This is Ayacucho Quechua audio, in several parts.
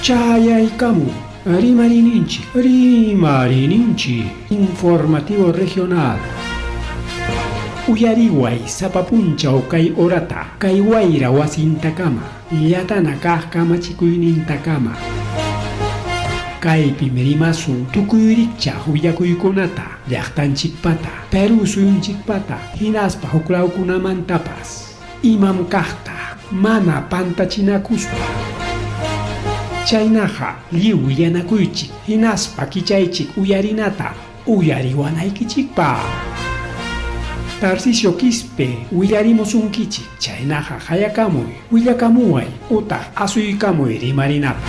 Chayaykamu Rimarininchik, Rimarininchik, Informativo Regional. Uyariway sapa punchaw kay horata, kay wayra wasintakama, llatana kaq kamachikuynintakama. Kaypim rimasun tukuy rikchaq willakuykunata, llaqtanchikpata, Perú suyunchikpata, hinaspa huklawkunamantapas. Imam kaqta mana pantachinakuspa. Chaynaqa lliw willanakuychik hinaspa kichaychik uyarinata uyariwanaykichikpaq. Tarcisio Quispe willarimusunkichik, chaynaqa qayakamuy, willakamuway utaq asuykamuy rimarinapaq.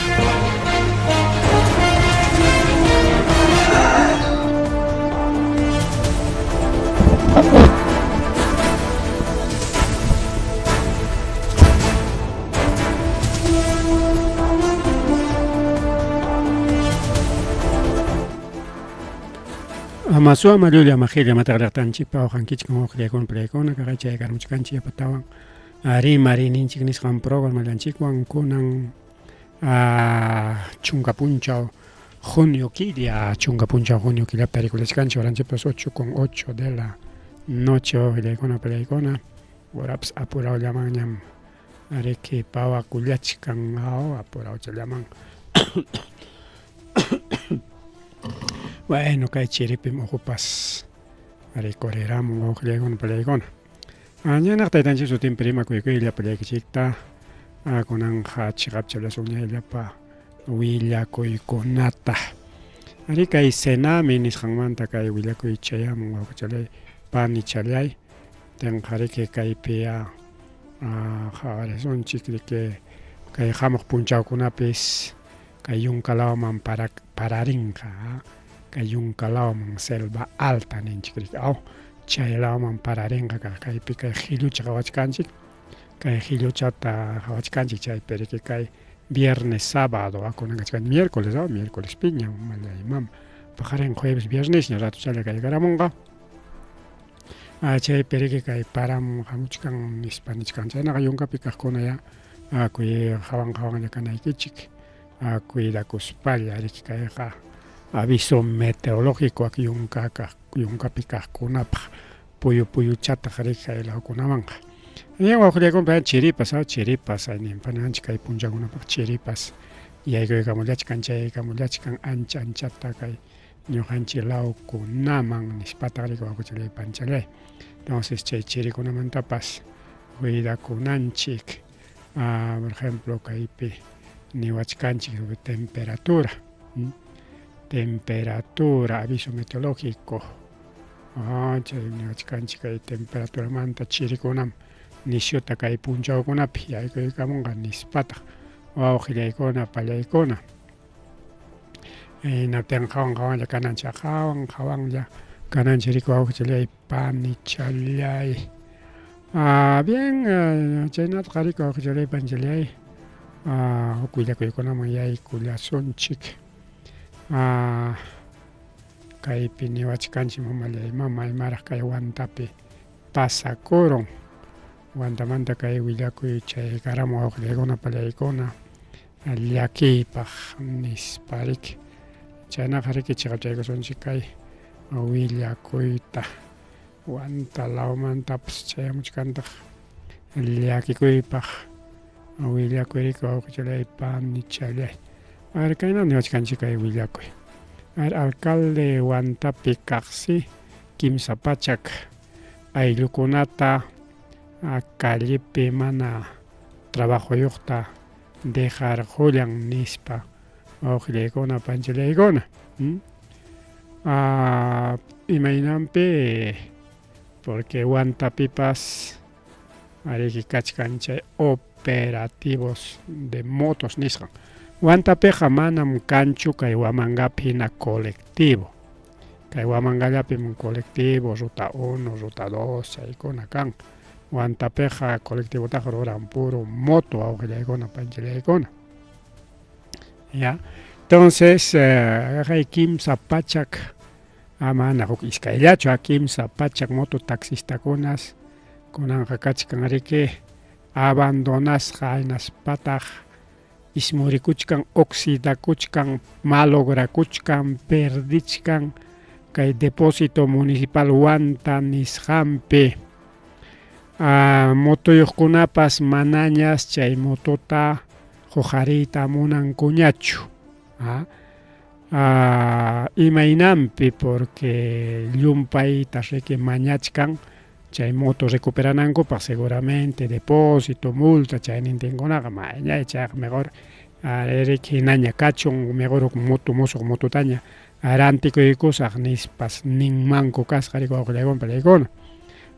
Amasu ama llulla ama qilla ama taqllaqtanchikpa waqankichik waqllakuna pllaykuna kaqay chaykarmuchkanchik yapatawan rimarininchik nisqan programallanchikwan kunan chunka punchaw junio killa, chunka punchaw junio killapi tarikulachkanchik horanchikpas 8:08 de la noche wawillaykuna pallaykuna horapas apurawllamanñam riki pawakullachkan aw apurawchallaman. Bueno, kay chiripim uqupas rikuriramun wawqillaykuna pallaykuna. Ñanaq taytanchik sutinpi rimakuykuy llapallaykichikta kunanqa chiqapchallasunña llapa willakuykunata. Ari kay Senami nisqanmanta kay willakuy chayamun wawqichalay panichalay tinqariki kaypi qhawarisunchik riki kay hamuq punchawkunapis kay yunkalawman pararinqa kay yunkalawman selva alta ninchik riki aw chay lawman pararinqa kaypi kay qillucha qhawachkanchik kay qilluchata qhawachkanchik chaypi riki kay viernes sábado kunan kachkan miércoles miércoles piña mallay mama paqarin jueves viernesña ratuchalla kaykaramunqa chaypi riki kay param hamuchkan nispa nichkan chaynaqa yunkapi kaqkuna ya qhawan qhawanlla kanaykichik cuidakuspalla riki kayqa aviso meteorológico yunka kaq yunkapi kaqkunapaq puyu puyuchataq riki kay lawkunamanqa. Ña wawqillaykunapa chiripas, chiripas ayninpananchik kay punchakunapaq chiripas yaykuykamullachkan chayaykamullachkan ancha anchata kay ñuqanchik lawkunaman nispataq riki wawqichalay panchalay. Entonces chay chirikunamantapas cuidakunanchik. Por ejemplo kaypi niwachkanchik temperatura, temperatura aviso meteorológico chay niwachkanchik kay temperaturamanta chirikunam nisyuta kay punchawkunapi yaykuykamunqa nispataq wawqillaykuna pallaykuna. Hinaptin qhawan qhawanlla kananchik qhawan qhawanlla kananchik riki wawqichallay panichallay. Bien, chaynataqa riki wawqichallay panichallay huk willakuykunaman yaykullasunchik. Kaypi niwachkanchik mamallay mama imaraq kay Huantapi pasakurun. Huantamanta kay willakuy chaykaramun wawqillaykuna pallaykuna llakiypaq nispa riki. Chaynaqa riki chiqapchaykusunchik kay willakuyta. Huanta lawmantapas chayamuchkantaq llakikuypaq willakuy riki wawqichallay panichallay. Ar kayna niwachkanchik kay willakuy. Ar alcalde Huantapi kaqsi 300 ayllukunata callepi mana trabajoyuqta dejarqullan nispa wawqillaykuna panchallaykuna. Imaynanpi porque Huantapipas ariki kachkan chay operativos de motos nisqan. Huantapiqa manam kanchu kay Huamangapi hina colectivo. Kay Huamangallapim colectivo ruta 1, ruta 2 chaykuna kan. Huantapiqa colectivotaqa ruran puro moto wawqillaykuna panchallaykuna. Ya. Entonces, kay 300 mana huk iskayllachu 300 moto taxistakunas kunanqa kachkan riki abandonasqa hinaspataq ismurikuchkan, oxidakuchkan, malograkuchkan, perdichkan kay depósito municipal Huanta nisqanpi. Motoyuqkunapas manañas chay motota huqariyta munankuñachu. Imaynanpi porque llumpayta riki mañachkan chay moto recuperanankupaq seguramente depósito, multa chaynintinkunaqa mañay chayqa mejor riki hinaña kachun mejor huk moto musuq mototaña rantikuykusaq nispas ninmanku kasqa riki wawqillaykuna parillaykuna.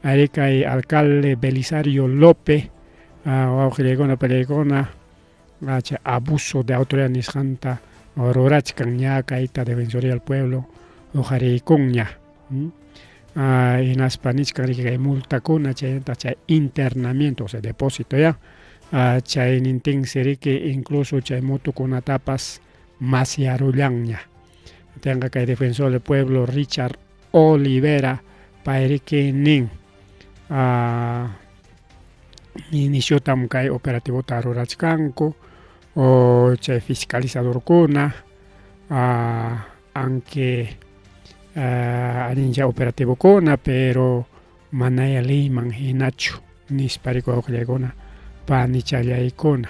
Arí kay alcalde Belisario López wawqillaykuna parillaykuna chay abuso de autoridad nisqanta rurachkan ña kayta Defensoría del Pueblo huqariykunña. Hinaspa nichkan riki kay multakuna chaynataq chay internamiento o sea depósito ya chaynintinsi riki incluso chay motokunatapas masyarullanña. Tenqa kay Defensor del Pueblo Richard Olivera pay riki nin nishutam kay operativota rurachkanku o chay fiscalizadorkuna aunque allincha operativokuna pero manaya leyman hinachu nispa riki wawqillaykuna panichallaykuna.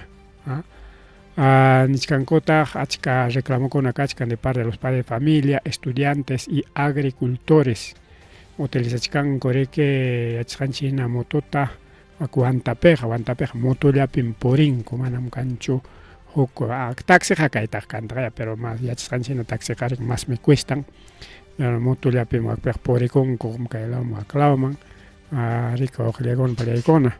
Nichkankutaq achka reclamokuna kachkan de parte de los padres de familia, estudiantes y agricultores utilizachkanku riki yachasqanchik hina motota Huantapiqa, Huantapiqa motollapim purinku manam kanchu huk taxiqa kaytaq kantaqya pero mas yachasqanchik hina taxiqa riki masmi cuestan motollapim wakpiqa purikunku kay lawman wak lawman riki wawqillaykuna pallaykuna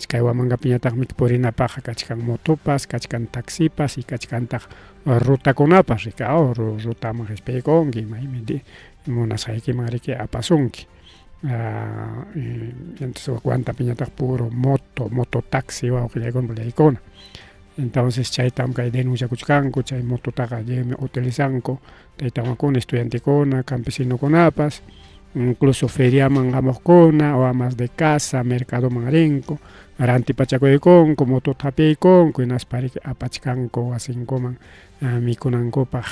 kay Huamangapiñataqmi purinapaqqa kachkan motopas, kachkan taxipas y kachkantaq rutakunapas riki rutaman qispiykunki maymi munasqaykiman riki apasunki. Entonces Huantapiñataq puro moto, mototaxi wawqillaykuna pallaykuna. Entonces chaytam kay denunciakuchkanku chay mototaqa lliwmi utilizanku tayta mamakuna, estudiantekuna, campesinokunapas, incluso feriaman hamuqkuna o amas de casa mercadoman rinku, rantipachakuykunku, motota hapiykunku hinaspa riki apachkanku wasinkuman mikunankupaq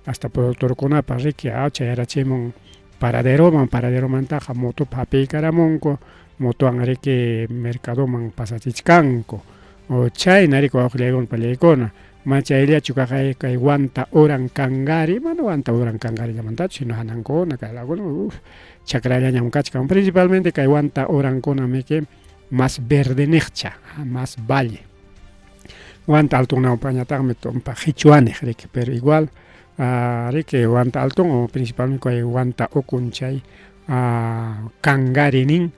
hasta productorkunapas riki chayarachimun paraderoman, paraderomantaqa motopa hapiykaramunku, motowan riki mercadoman pasachichkanku. Chayna riki wawqillaykuna pallaykuna mana chayllachu kaq kay Huanta uran Cangari, mana Huanta uran Cangarillamantachu sino hanankuna kay lawkuna chakrallañam kachkan principalmente kay Huanta urankunamiki más verdeniqcha, más valle. Huanta altunawpañataqmi tumpa qichwaniq riki pero igual riki Huanta altun o principalmente kay Huanta ukun chay Cangari nin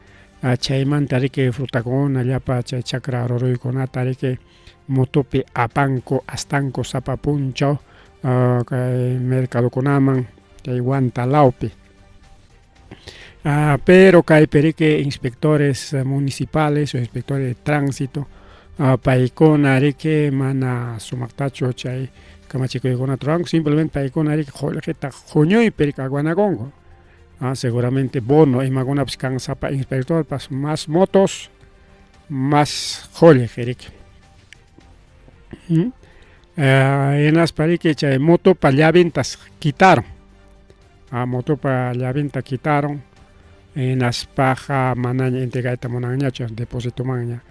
chaymanta riki frutakuna llapa chay chakra ruruykunata riki motopi apanku astanku sapa punchaw kay mercadokunaman kay Huanta lawpi. Pero kaypi riki inspectores municipales o inspectores de tránsito paykuna riki mana sumaqtachu chay kamachikuykunata ruranku simplemente paykuna riki qullqita huñuypi riki aguanakunku. Seguramente bono imakunapas kan sapa inspectorpas más motos más qullqi riki. Hinaspa riki chay motopa llavintas quitaron. Motopa llavinta quitaron hinaspaqa manaña entregayta munanñachu depositomanña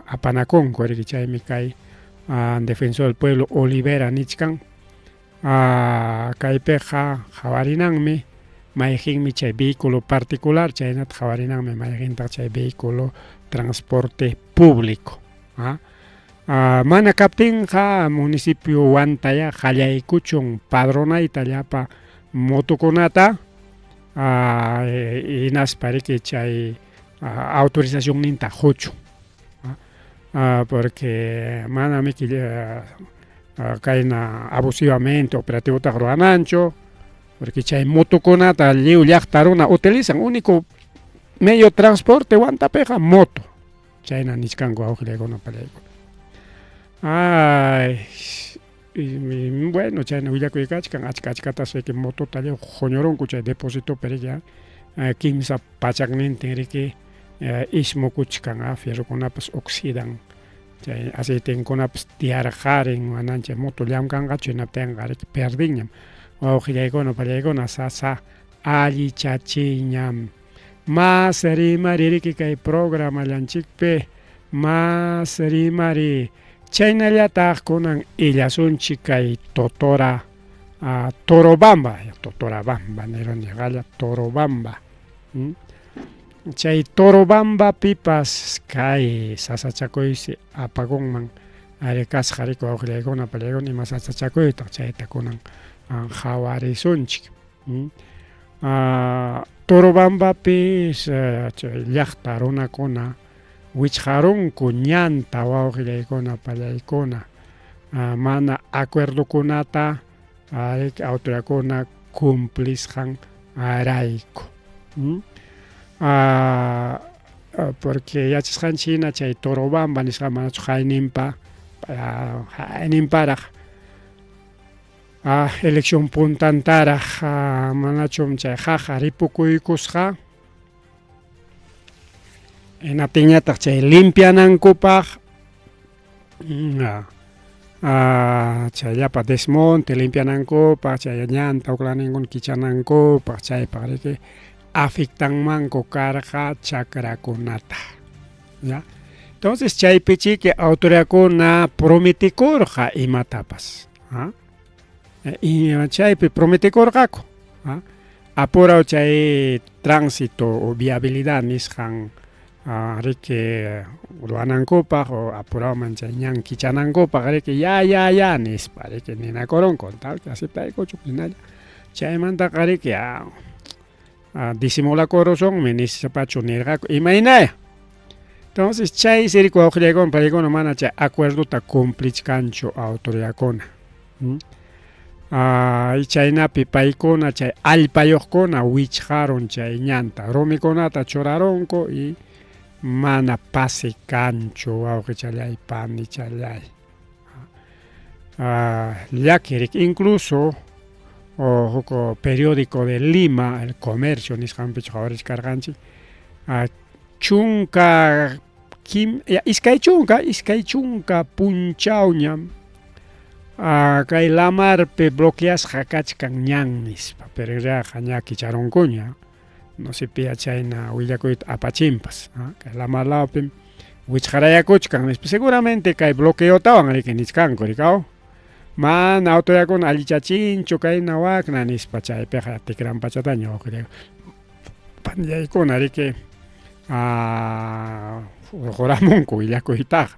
apanakunku riki chaymi kay Defensor del Pueblo Olivera nichkan kaypiqa qhawarinanmi mayqinmi chay vehículo particular chaynataq qhawarinanmi mayqintaq chay vehículo transporte público. Mana kaptinqa municipio Huantaya qallaykuchun padronayta llapa motokunata hinaspa riki chay autorizacionninta quchun. Porque manamiki kayna abusivamente operativotaqa rurananchu porque chay motokunata lliw llaqta runa utilizan único medio transporte Huantapiqa moto chayna nichkanku wawqillaykuna pallaykuna. Ay, bueno chayna willakuy kachkan achka achkatas riki motota lliw huñurunku chay depositopi riki 300 riki ismukuchkan fierrokunapas oxidan. Chay aceitenkunapas tiyarqarin manan chay moto llamkanqachu hinaptinqa riki perdinñam. Wawqillaykuna pallaykuna sasa allichachiyñam. Mas rimari riki kay programallanchikpi mas rimari. Chaynallataq kunan illasunchik kay Totora Torobamba, Totorabamba niruniqalla Torobamba. Chay Torobambapipas kay sasachakuysi apakunman ari kasqa riki wawqillaykuna pallaykuna ima sasachakuytaq chayta kunan qhawarisunchik. Torobambapis chay llaqta runakuna wichqarunku ñanta wawqillaykuna pallaykuna mana acuerdokunata riki autoridadkuna cumplisqan rayku. Porque yachasqanchik hina chay Torobamba nisqa manachu qayninpa qayninparaq elección puntantaraq manachum chay qaqa ripukuykusqa hinaptinñataq chay limpianankupaq chay llapa desmonte limpianankupaq chay ñanta huklaninkuna kichanankupaq chaypaq riki afectanmanku karqa chakrakunata ya entonces chaypichiki autoridadkuna prometikurqa imatapas chaypi prometikurqaku apuraw chay tránsito o viabilidad nisqan riki ruwanankupaq o apurawman chay ñan kichanankupaq riki ya ya ya nispa riki ninakurunku tal que aceptaykuchun hinalla chaymantaqa riki disimulakurusunmi nispachu nirqaku imaynaya entonces chaysi riki wawqillaykuna paykuna mana chay acuerdota cumplichkanchu autoridadkuna chaynapi paykuna chay allpayuqkuna wichqarun chay ñanta rumikunata churarunku y mana pase kanchu wawqichallay panichallay llaki riki incluso huk periódico de Lima El Comercio nisqanpichu qhawarichkarqanchik chunka 20 punchawñam kay lamarpi bloqueasqa kachkan ñan nispa pero en realidad ña kicharunkuña no sé piya chayna willakuyta apachinpas kay lamar lawpim wichqarayakuchkan nispa seguramente kay bloqueotawan riki nichkanku rikaw mana autoridadkuna allichachinchu kayna wakna nispa chaypiqa tikran pachataña panllaykuna riki hurquramunku willakuytaqa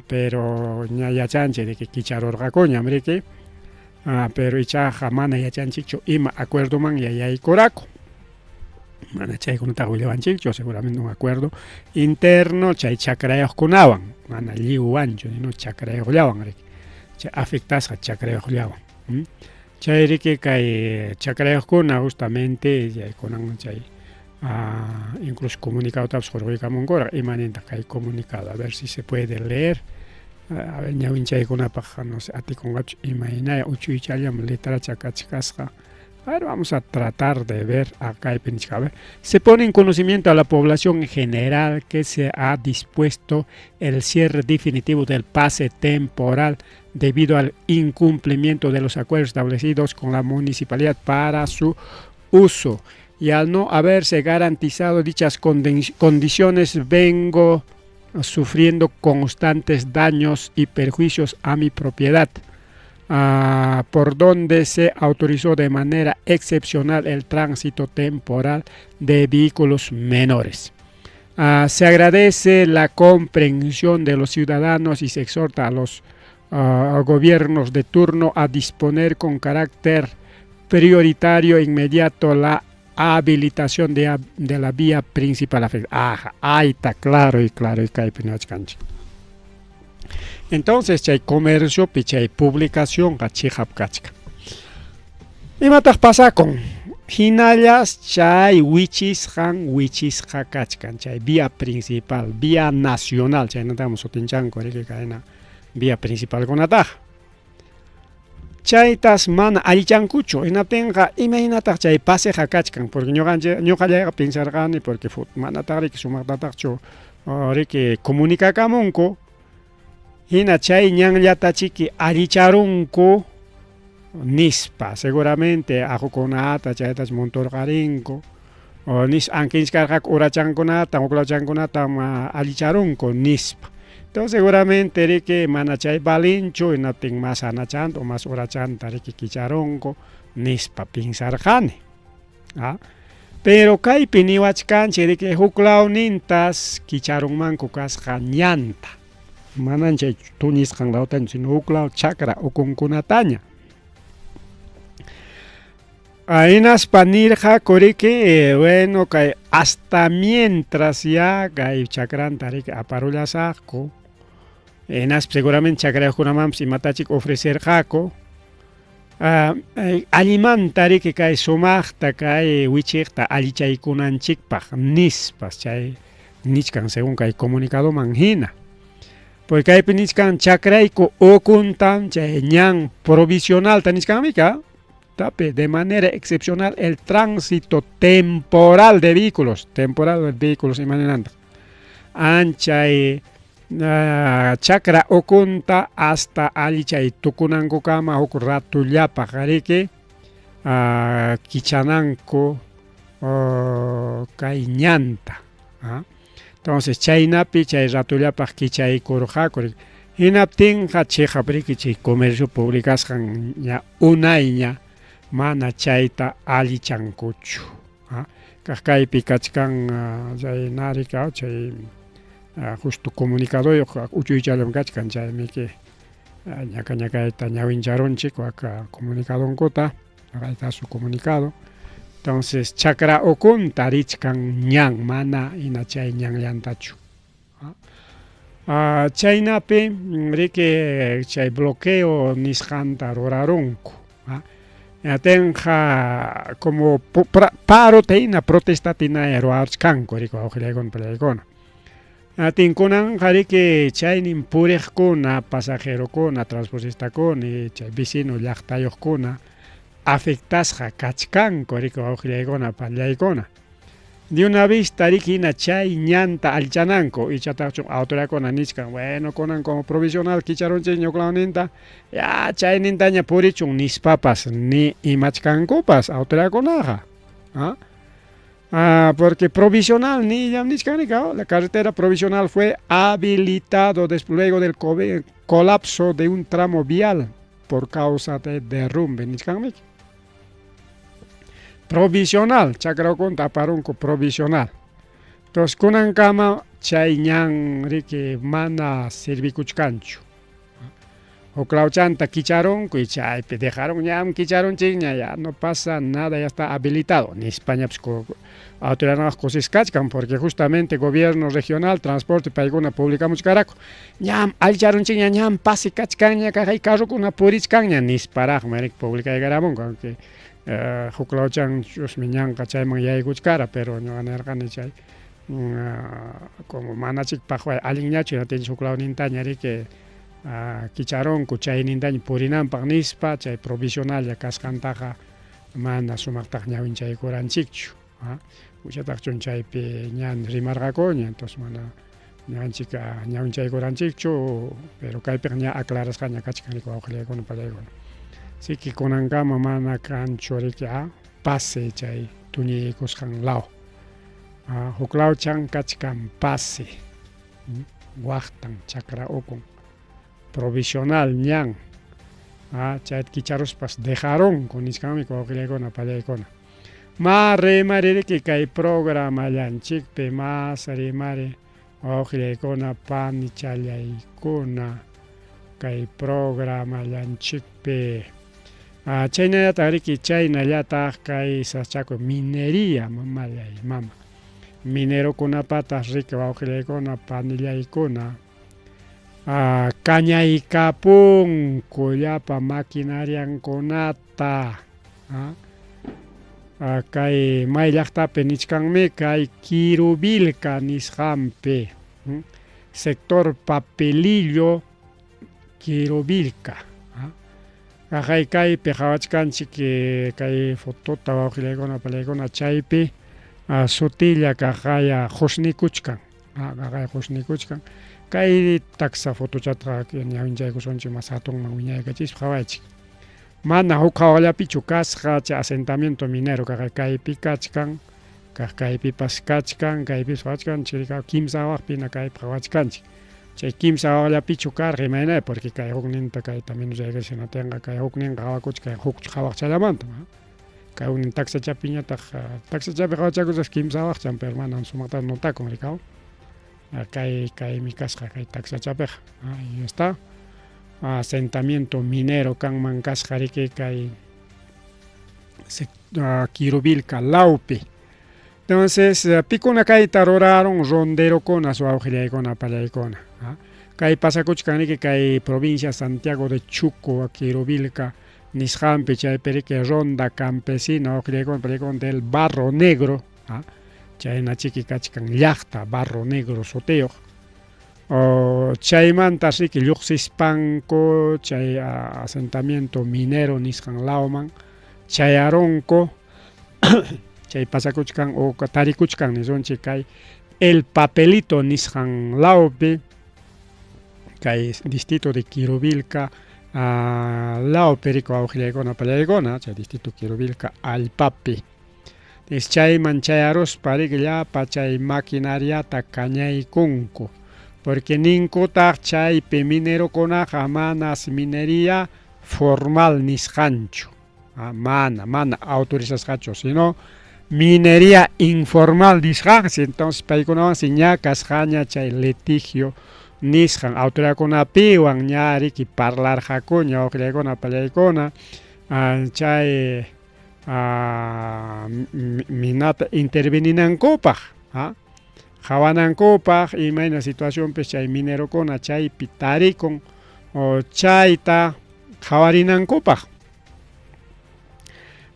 pero ña yachanchik riki kicharurqakuñam riki pero ichaqa mana yachanchikchu ima acuerdoman yayaykuraku mana chaykunataqa willawanchikchu seguramente un acuerdo interno chay chakrayuqkunawan mana lliwwanchu sino chakrayuqllawan riki chay afectasqa chakrayuqllawan chay riki kay chakrayuqkuna justamente kunan chay incluso comunicadotapas hurquykamunkuraq ima nintaq kay comunicado a ver si se puede leer a ver ñawinchaykunapaq no sé atikunqachu imaynaya uchuychallam letracha kachkasqa. A ver, vamos a tratar de ver acá a ver. Se pone en conocimiento a la población en general que se ha dispuesto el cierre definitivo del pase temporal debido al incumplimiento de los acuerdos establecidos con la municipalidad para su uso. Y al no haberse garantizado dichas condiciones, vengo sufriendo constantes daños y perjuicios a mi propiedad. Por donde se autorizó de manera excepcional el tránsito temporal de vehículos menores. Se agradece la comprensión de los ciudadanos y se exhorta a los gobiernos de turno a disponer con carácter prioritario e inmediato la habilitación de la vía principal. Ajá, ahí está claro y claro y kaypi niwachkanchik. Entonces chay comerciopi chay publicacionqa chiqap kachkan. Imataq pasakun? Hinallas chay wichisqan wichisqa kachkan chay vía principal, vía nacional, chaynataqmi sutinchanku riki kayna vía principalkunataqa. Chaytas mana allichankuchu hinaptinqa imaynataq chay paseqa kachkan porque ñuqanchik ñuqallayqa pensarqani porque manataq riki sumaqtataqchu riki comunicakamunku. Hina chay ñanllatachiki allicharunku nispa, seguramente aqukunata chaytach monturqarinku o nis ankinchkarqaku urachankunata huklawchankunatam allicharunku nispa. Entonces seguramente riki mana chay valinchu hinaptin mas anachanta o mas urachanta riki kicharunku nispa pinsarqani. ¿Ah? Pero kaypi niwachkanchik riki huklawnintas kicharunmanku kasqa ñanta. Manan chay tuñisqan lawtaña, sino huklaw chakra ukunkunataña. Hinaspa nirqaku riki, bueno, kay hasta mientras ya kay chakranta riki aparullasaqku. Hinaspa seguramente chakrayuqkunamanpas imatachik ofrecerqaku. Allimanta riki kay sumaqta kay wichiqta allichaykunanchikpaq nispas chay nichkan según kay comunicadoman hina. Porque kaypi nichkan chakrayku ukuntam chay ñan provisionalta nichkanmi ka tape de manera excepcional el tránsito temporal de vehículos, temporal de vehículos imaninantaq. Anchay chakra ukunta hasta allichay tukunankukama huk ratullapaq riki kichananku kay ñanta. Entonces chaynapi chay ratullapaq kichaykurqaku. Hinaptinqa chiqap riki chay comercio publicasqan ña unayña mana chayta allichankuchu. Kaq kaypi kachkan chay narika chay justo comunicadoyuq uchuychallam kachkan chaymiki ñaka ñakayta ñawincharunchik waka comunicadonkuta ahí su comunicado. Entonces chakra ukunta richkan ñan mana hina chay ñanllantachu. Chaynapi riki chay bloqueo nisqanta rurarunku. Atenqa como paro hina protesta tina ruwachkanku riki wawqillaykuna pallaykuna. Atinkunanqa riki chaynin puriqkuna, pasajerokuna, transportistakuna, chay vecino llaqtayuqkuna afectasqa kachkanku riki wawqillaykuna pallaykuna. De una vez riki hina chay ñanta allichananku ichataqchu autoridadkuna nichkan bueno kunan como provisional kicharunchik ñuqlawninta ya chaynintaña purichun nispapas ni imachkankupas autoridadkunaqa. Porque provisional ni ya nichkan la carretera provisional fue habilitado después luego del colapso de un tramo vial por causa de derrumbe nichkanmiki. Provisional, chakra ukunta aparunku provisional. Entonces kunankama chay ñan riki mana servikuchkanchu. Huklawchanta kicharunku y chaypi dejaron ñam kicharunchikña ya no pasa nada, ya está habilitado. Nispañapas autoridad kusiskachkan porque justamente gobierno regional, transporte paykuna publicamuchkaraku. Ñam allicharunchikña ñam pase kachkanña kay carrokuna purichkanña nisparaqmi riki publicaykaramunku aunque huklawchan chusmi ñanqa chayman yaykuchkara pero ñuqa nirqani chay como manachikpaq allinñachu hinaptinchik huklawnintaña riki kicharunku chaynintaña purinanpaq nispa chay provisionalla kasqantaqa mana sumaqtaqa ñawinchaykuranchikchu. Uchataqchun chaypi ñan rimarqakuña entonces mana ñuqanchik ñawinchaykuranchikchu pero kaypiqa ña aclarasqaña kachkan riki wawqillaykuna pallaykuna. Así que kunankama mana kanchu riki pase chay tuñiykusqan law. Huklawchan kachkan pase waqtan chakra ukun provisional ñan chayta kicharuspas dejarunku nichkanmi wawqillaykuna pallaykuna. Ma rimari riki kay programallanchikpi mas rimari wawqillaykuna panichallaykuna kay programallanchikpi. Chaynallataq riki chaynallataq kay sachakuy minería mamallay mama. Minerokunapataq riki wawqillaykuna panillaykuna kañaykapunku llapa maquinariankunata. Kay may llaqtapi nichkanmi kay Quiruvilca nisqanpi sector Papelillo Quiruvilca. Kaqay kaypi qhawachkanchik kay fotota wawqillaykuna pallaykuna chaypi sutilla kaqaya qusnikuchkan. Kaqay qusnikuchkan. Kay taksa fotochataqa ñawinchaykusunchik mas hatunman wiñaykachispa qhawaychik. Mana huk hawallapichu kasqa chay asentamiento minero kaq kaypi kachkan, kaq kaypipas kachkan, kaypipas qhawachkan, chayqa kimsa hawaqpina kaypi qhawachkanchik. Chay kimsa hawallapichu karqa imayna, porque kay hukninta kayta menos hinatinqa kay hukninqa qhawakuchkan huk qhawaqchallamanta. Kay huknin taksachapiñataq taksachapi qhawachakuspas kimsa hawaqchan, pero manam sumaqta notakun rikaw. Kay kaymi kasqa kay taksachapiqa. Ahí está. Asentamiento minero kanman kasqa riki kay Quiruvilca lawpi. Entonces, pikuna kayta rurarun ronderokuna wawqillaykuna pallaykuna. Kay pasakuchkan riki kay provincia Santiago de Chuco, Quiruvilca nisqanpi chaypi riki ronda campesina wawqillaykuna pallaykuna del Barro Negro. Chayna chiki kachkan llaqta Barro Negro sutiyuq. Chaymanta riki lluqsispanku chay asentamiento minero nisqan lawman chayarunku chay pasakuchkan o tarikuchkan nisunchik kay El Papelito nisqan lawpi kay distrito de Quiruvilca lawpi riki wawqillaykuna pallaykuna chay distrito Quiruvilca allpapi. Chayman chayaruspa riki llapa chay maquinariata kañaykunku porque ninkutaq chaypi minerokunaqa manas minería formal nisqanchu, mana mana autorizasqachu, sino minería informal nisqansi. Entonces paykunawansi ña kasqaña chay litigio nisqan autoridadkunapiwan ña riki parlarqakuña wawqillaykuna pallaykuna chay minata interveninankupaq, qhawanankupaq imayna situacionpis chay minerokuna chaypi tarikun o chayta qhawarinankupaq.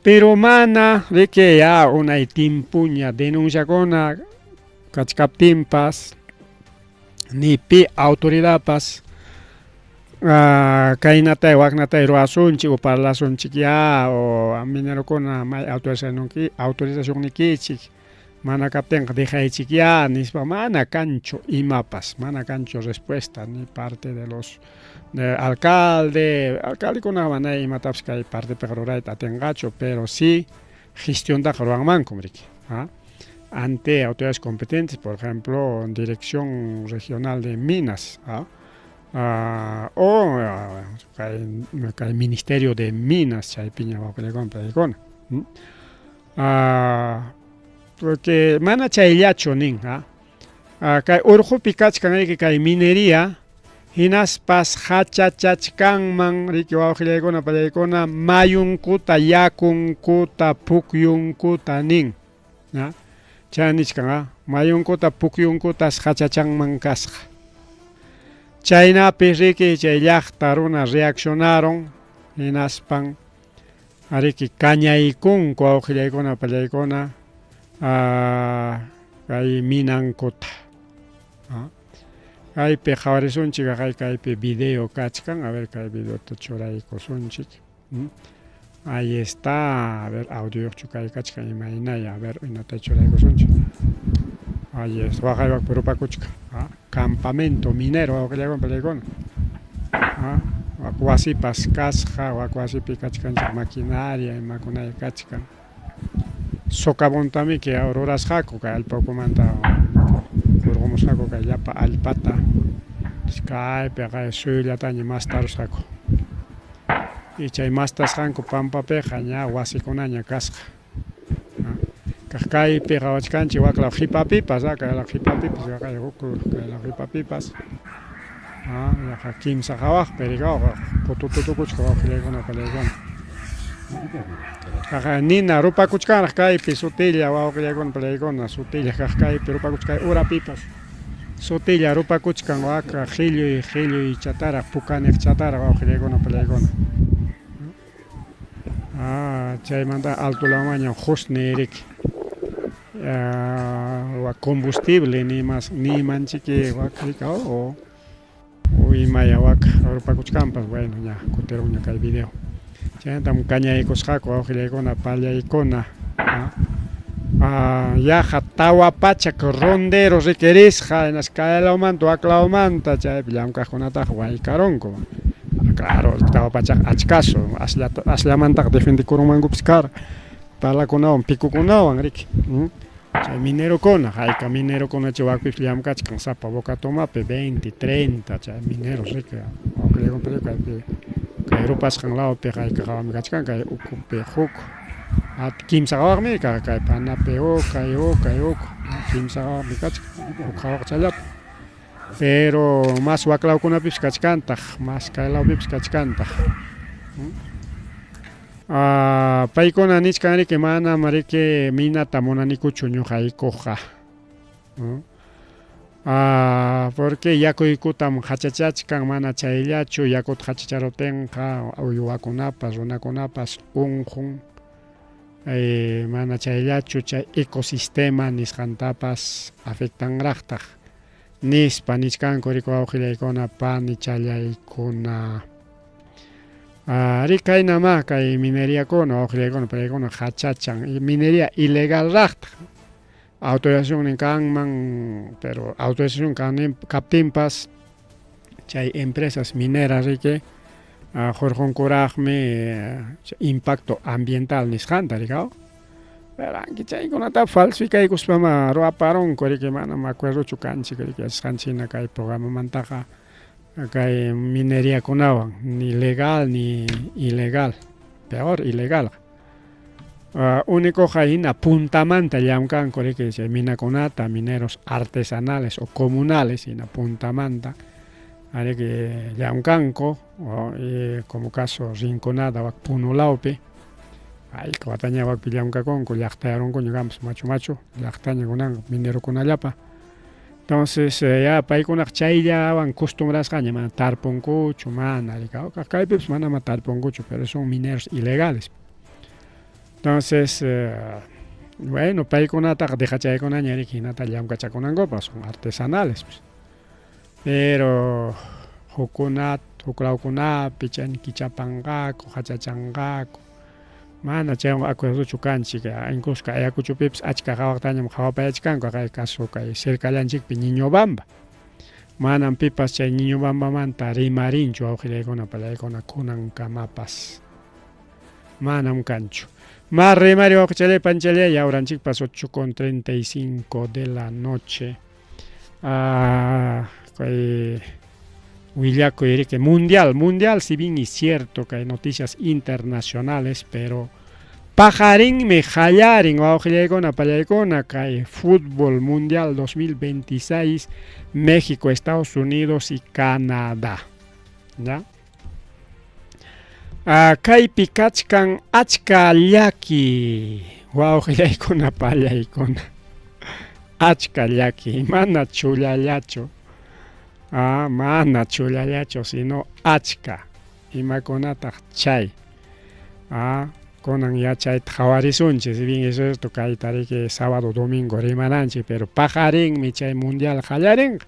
Pero mana riki ya unay timpuña denunciakuna kachkaptinpas ni pi autoridadpas kaynatay waknatay ruwasunchik o parlasunchik ya o minerokuna may autorizacionnikichik mana kaptinqa dejaychik ya nispa mana kanchu imapas, mana kanchu respuesta ni parte de los de alcalde, alcaldekunaqa mana imatapas kay partepiqa rurayta atinqachu, pero sí gestiontaqa ruwanmankum riki ante autoridades competentes, por ejemplo, Dirección Regional de Minas, o kay Ministerio de Minas chaypiña wawqillaykuna paykuna. Porque mana chayllachu nin, kay urqupi kachkan riki kay minería hinaspas hachachachkanman riki wawqillaykuna pallaykuna mayunkuta yakunkuta pukyunkuta nin. Chay nichkan mayunkuta pukyunkutas hachachanman kasqa. Chaynapi riki chay llaqta runa reaccionaron hinaspan riki kañaykunku wawqillaykuna pallaykuna kay minankuta. Kaypi qhawarisunchik kaypi video kachkan, a ver kay videota churaykusunchik. Ahí está, a ver audiochu kay kachkan imaynaya, a ver inata churaykusunchik. Ahí está, waqaywaq rupakuchkan. Campamento minero wawqillaykuna pallaykuna. Wak wasipas kasqa, wak wasipi kachkanchik maquinaria imakunaya kachkan. Socavontamiki rurasqaku kay allpa ukumanta hurqumusqaku kay llapa allpata. Kaypi suyullataña mastarusqaku. Y chay mastasqanku pampapiqa ña wasikunaña kasqa. Kaq kaypi qhawachkanchik waklaw qhipapipas, kaylaw qhipapipas, kay huk kaylaw qhipapipas. Yaqa kimsa qhawaqpi rikaw putututukuchka wawqillaykuna pallaykuna. Kaq nina rupakuchkanraq kaypi sutilla wawqillaykuna pallaykuna sutilla kaq kaypi rupakuchkan urapipas. Sutilla rupakuchkan waka qhilluy qhilluy chataraq pukaniq chataraq wawqillaykuna pallaykuna. Chaymanta alto lawmanña qusni riki combustible nimas nimanchiki wak rikaw o imaya wak rupakuchkanpas bueno ña kutirunña kay video. Chaynatam kañaykusqaku wawqillaykuna pallaykuna yaqa. 400 ronderos requerisqa hinaspa kay lawmanta wak lawmanta chaypi llamkaqkunataqa waykarunku. Claro, 400 achkasu asllata asllamantaqa defendekurunmankupas kara palakunawan picokunawan riki. Chay minerokuna, hayka minerokunacha wakpipas llamkachkan sapa bocatomapi 20, 30 chay mineros riki. Kaypi kay rupasqan lawpi hayka qawami kachkan kay ukupi huk kimsa qawaqmi kay panapi huk, kay huk, kay huk, kimsa qawaqmi kachkan huk qawaqchallapi. Pero mas waklawkunapipis kachkantaq, mas kay lawpipis kachkantaq. Paykuna nichkan riki manam riki minata munanikuchu ñuqaykuqa. Porque yakuykutam qachachachkan mana chayllachu yakuta qachacharuptinqa uywakunapas runakunapas unqun mana chayllachu chay ecosistema nisqantapas afectanraqtaq nispa nichkanku riki wawqillaykuna panichallaykuna. Ari kaynamá kay mineriakuna wawqillaykuna paykuna qachachan mineria ilegalraqtaq autorizacionnin kanman pero autorización kaptinpas chay empresas mineras riki hurqunkuraqmi impacto ambiental nisqanta riki aw pero anki chaykunata falsificaykuspama ruwaparunku riki manam acuerdochu kanchik riki yachasqanchik hina kay programamantaqa kay mineriakunawan ni legal ni ilegal peor ilegalqa Únicoqa hina puntamanta llamkanku riki chay minakunata mineros artesanales o comunales hina puntamanta ariki llamkanku como caso Rinconada wak Puno lawpi hayka wataña wakpi llamkakunku llaqtayarunkuña kanpas machu machu llaqtaña kunanqa minerokunallapa entonces ya paykunaqa chayllawan costumbrasqaña mana tarpunkuchu mana riki kaypipas manamá tarpunkuchu pero son mineros ilegales. Entonces, bueno, paykunataqa dejachaykunaña riki hinata llamkachakunankupaq, son artesanales pues. Pero hukkunat huklawkunapi chayna kichapanqaku, hachachanqaku. Mana chaywanqa acuerdochu kanchik, incluso kay Ayacuchopipas achka qawaqtañam qawapayachkanku kay caso kay cercallanchikpi Ñiñobamba. Manam pipas chay Ñiñobambamanta rimarinchu wawqillaykuna pallaykuna kunankamapas. Manam kanchu. Ma rimari wawqichalay panchalay yawranchikpas 8:35 de la noche. Kay willakuy riki mundial, mundial si bien es cierto que hay noticias internacionales, pero paqarinmi qallarin wawqillaykuna pallaykuna kay fútbol mundial 2026 México, Estados Unidos y Canadá. ¿Ya? Kaypi kachkan achka llaki wawqillaykuna pallaykuna achka llaki mana chullallachu mana chullallachu sino achka imakunataq chay kunan yachayta qhawarisunchik si bien es cierto kayta riki sábado domingo rimananchik pero paqarinmi chay mundial qallarinqa.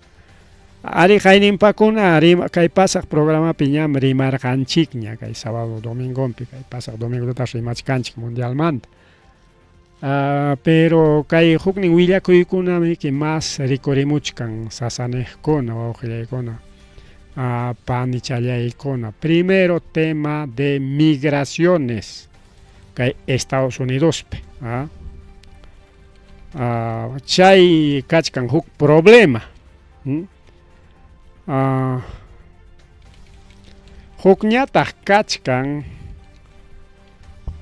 Ari qayninpakuna kay pasaq programapi ñam rimarqanchikña kay sábado domingonpi kay pasaq domingotata rimachkanchik mundialmanta. Pero kay huknin willakuykunamiki mas rikurimuchkan sasaniqkuna wawqillaykuna panichallaykuna. Primero tema de migraciones kay Estados Unidospi. Chay kachkan huk problema. Hukñataq kachkan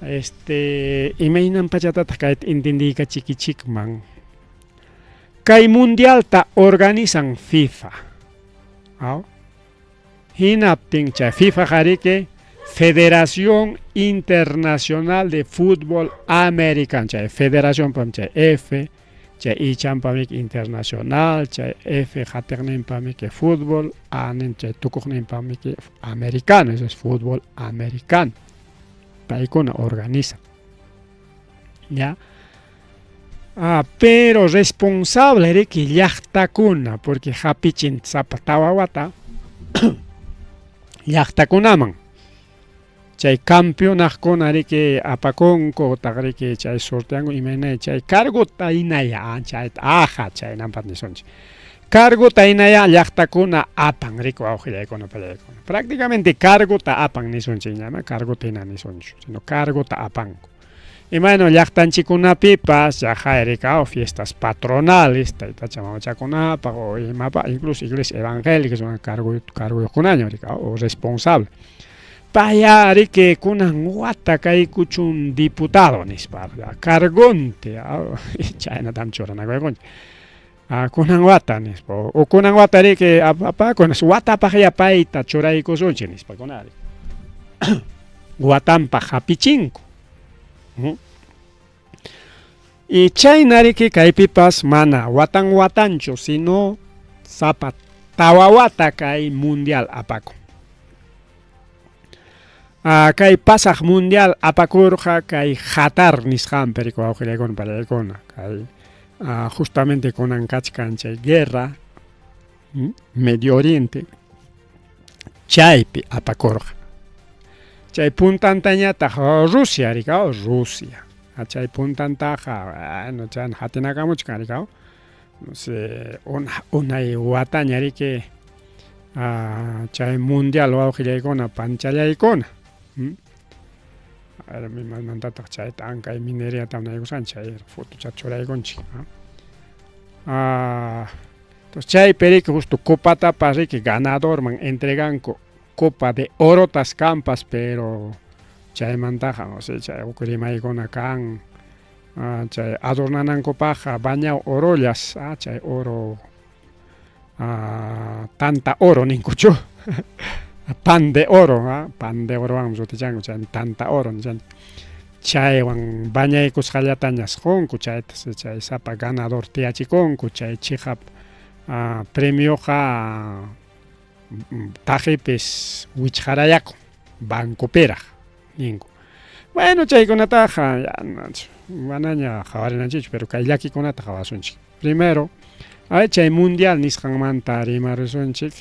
este imaynan pachatataq kayta entendiykachikichikman kay mundialta organizan FIFA. Aw? Hinaptin chay FIFA qariki Federación Internacional de Fútbol Americano chay federación pam chay F chay ichanpamiki internacional chay F qatiqninpamiki fútbol A nin chay tukuqninpamiki americano eso es fútbol americano paykuna organizan. ¿Ya? Pero responsable riki llaqtakuna porque hapichin sapa tawa wata llaqtakunaman. Chay campeonaqkuna riki apakunku utaq riki chay sorteanku imayna chay cargota hinaya chayta aja chaynampas nisunchik. Cargota hinaya llaqtakuna apan riki wawqillaykuna pallaykuna. Prácticamente cargota apan nisunchik ña, ama cargota hina nisunchu, sino cargota apanku. Imayna llaqtanchikkunapipas yaqay fiestas patronales taytacha mamachakunapaq o imapaq, incluso iglesia evangélica cargoyuqkunaña o responsable. Paya riki kunan wata kaykuchun diputado nispa, cargonte, chaynatam churanakuykunchik. Kunan wata nispa, o kunan wata riki apakunas watapaqya payta churaykusunchik nispa kunari. Watanpaq hapichinku. Y chayna riki kaypipas mana watan watanchu, sino sapa tawa wata kay mundial apakun. Kay pasaq mundial apakurqa kay Qatar nisqanpi riki wawqillaykuna pallaykuna kay justamente kunan kachkan chay guerra Medio Oriente chaypi apakurqa. Chay puntantañataq Rusia riki Rusia. Chay puntantaqa bueno chayna hatinakamuchkan riki no sé unay wataña riki chay mundial wawqillaykuna panchallaykuna. Imaymantataq chayta ankay mineriata munaykusqanchik chay fotochata churaykunchik. Entonces chaypi riki justo copatapas riki ganadorman entreganku copa de orotas kanpas pero chaymantaqa no sé chay huk rimaykuna kan chay adornanankupaqqa bañao orollas chay oro tanta oro ninkuchu pan de oro pan de orowanmi sutichanku chay tanta oro nishanchik chaywan bañaykusqallatañas qunku chaytas chay sapa ganador tiyachikunku chay chiqap premioqa taqipis wichqarayakun bancopiraq ninku. Bueno chaykunataqa manaña qhawarinanchikchu pero kay llakikunata qhawasunchik. Primero, ay chay mundial nisqanmanta rimarusunchik.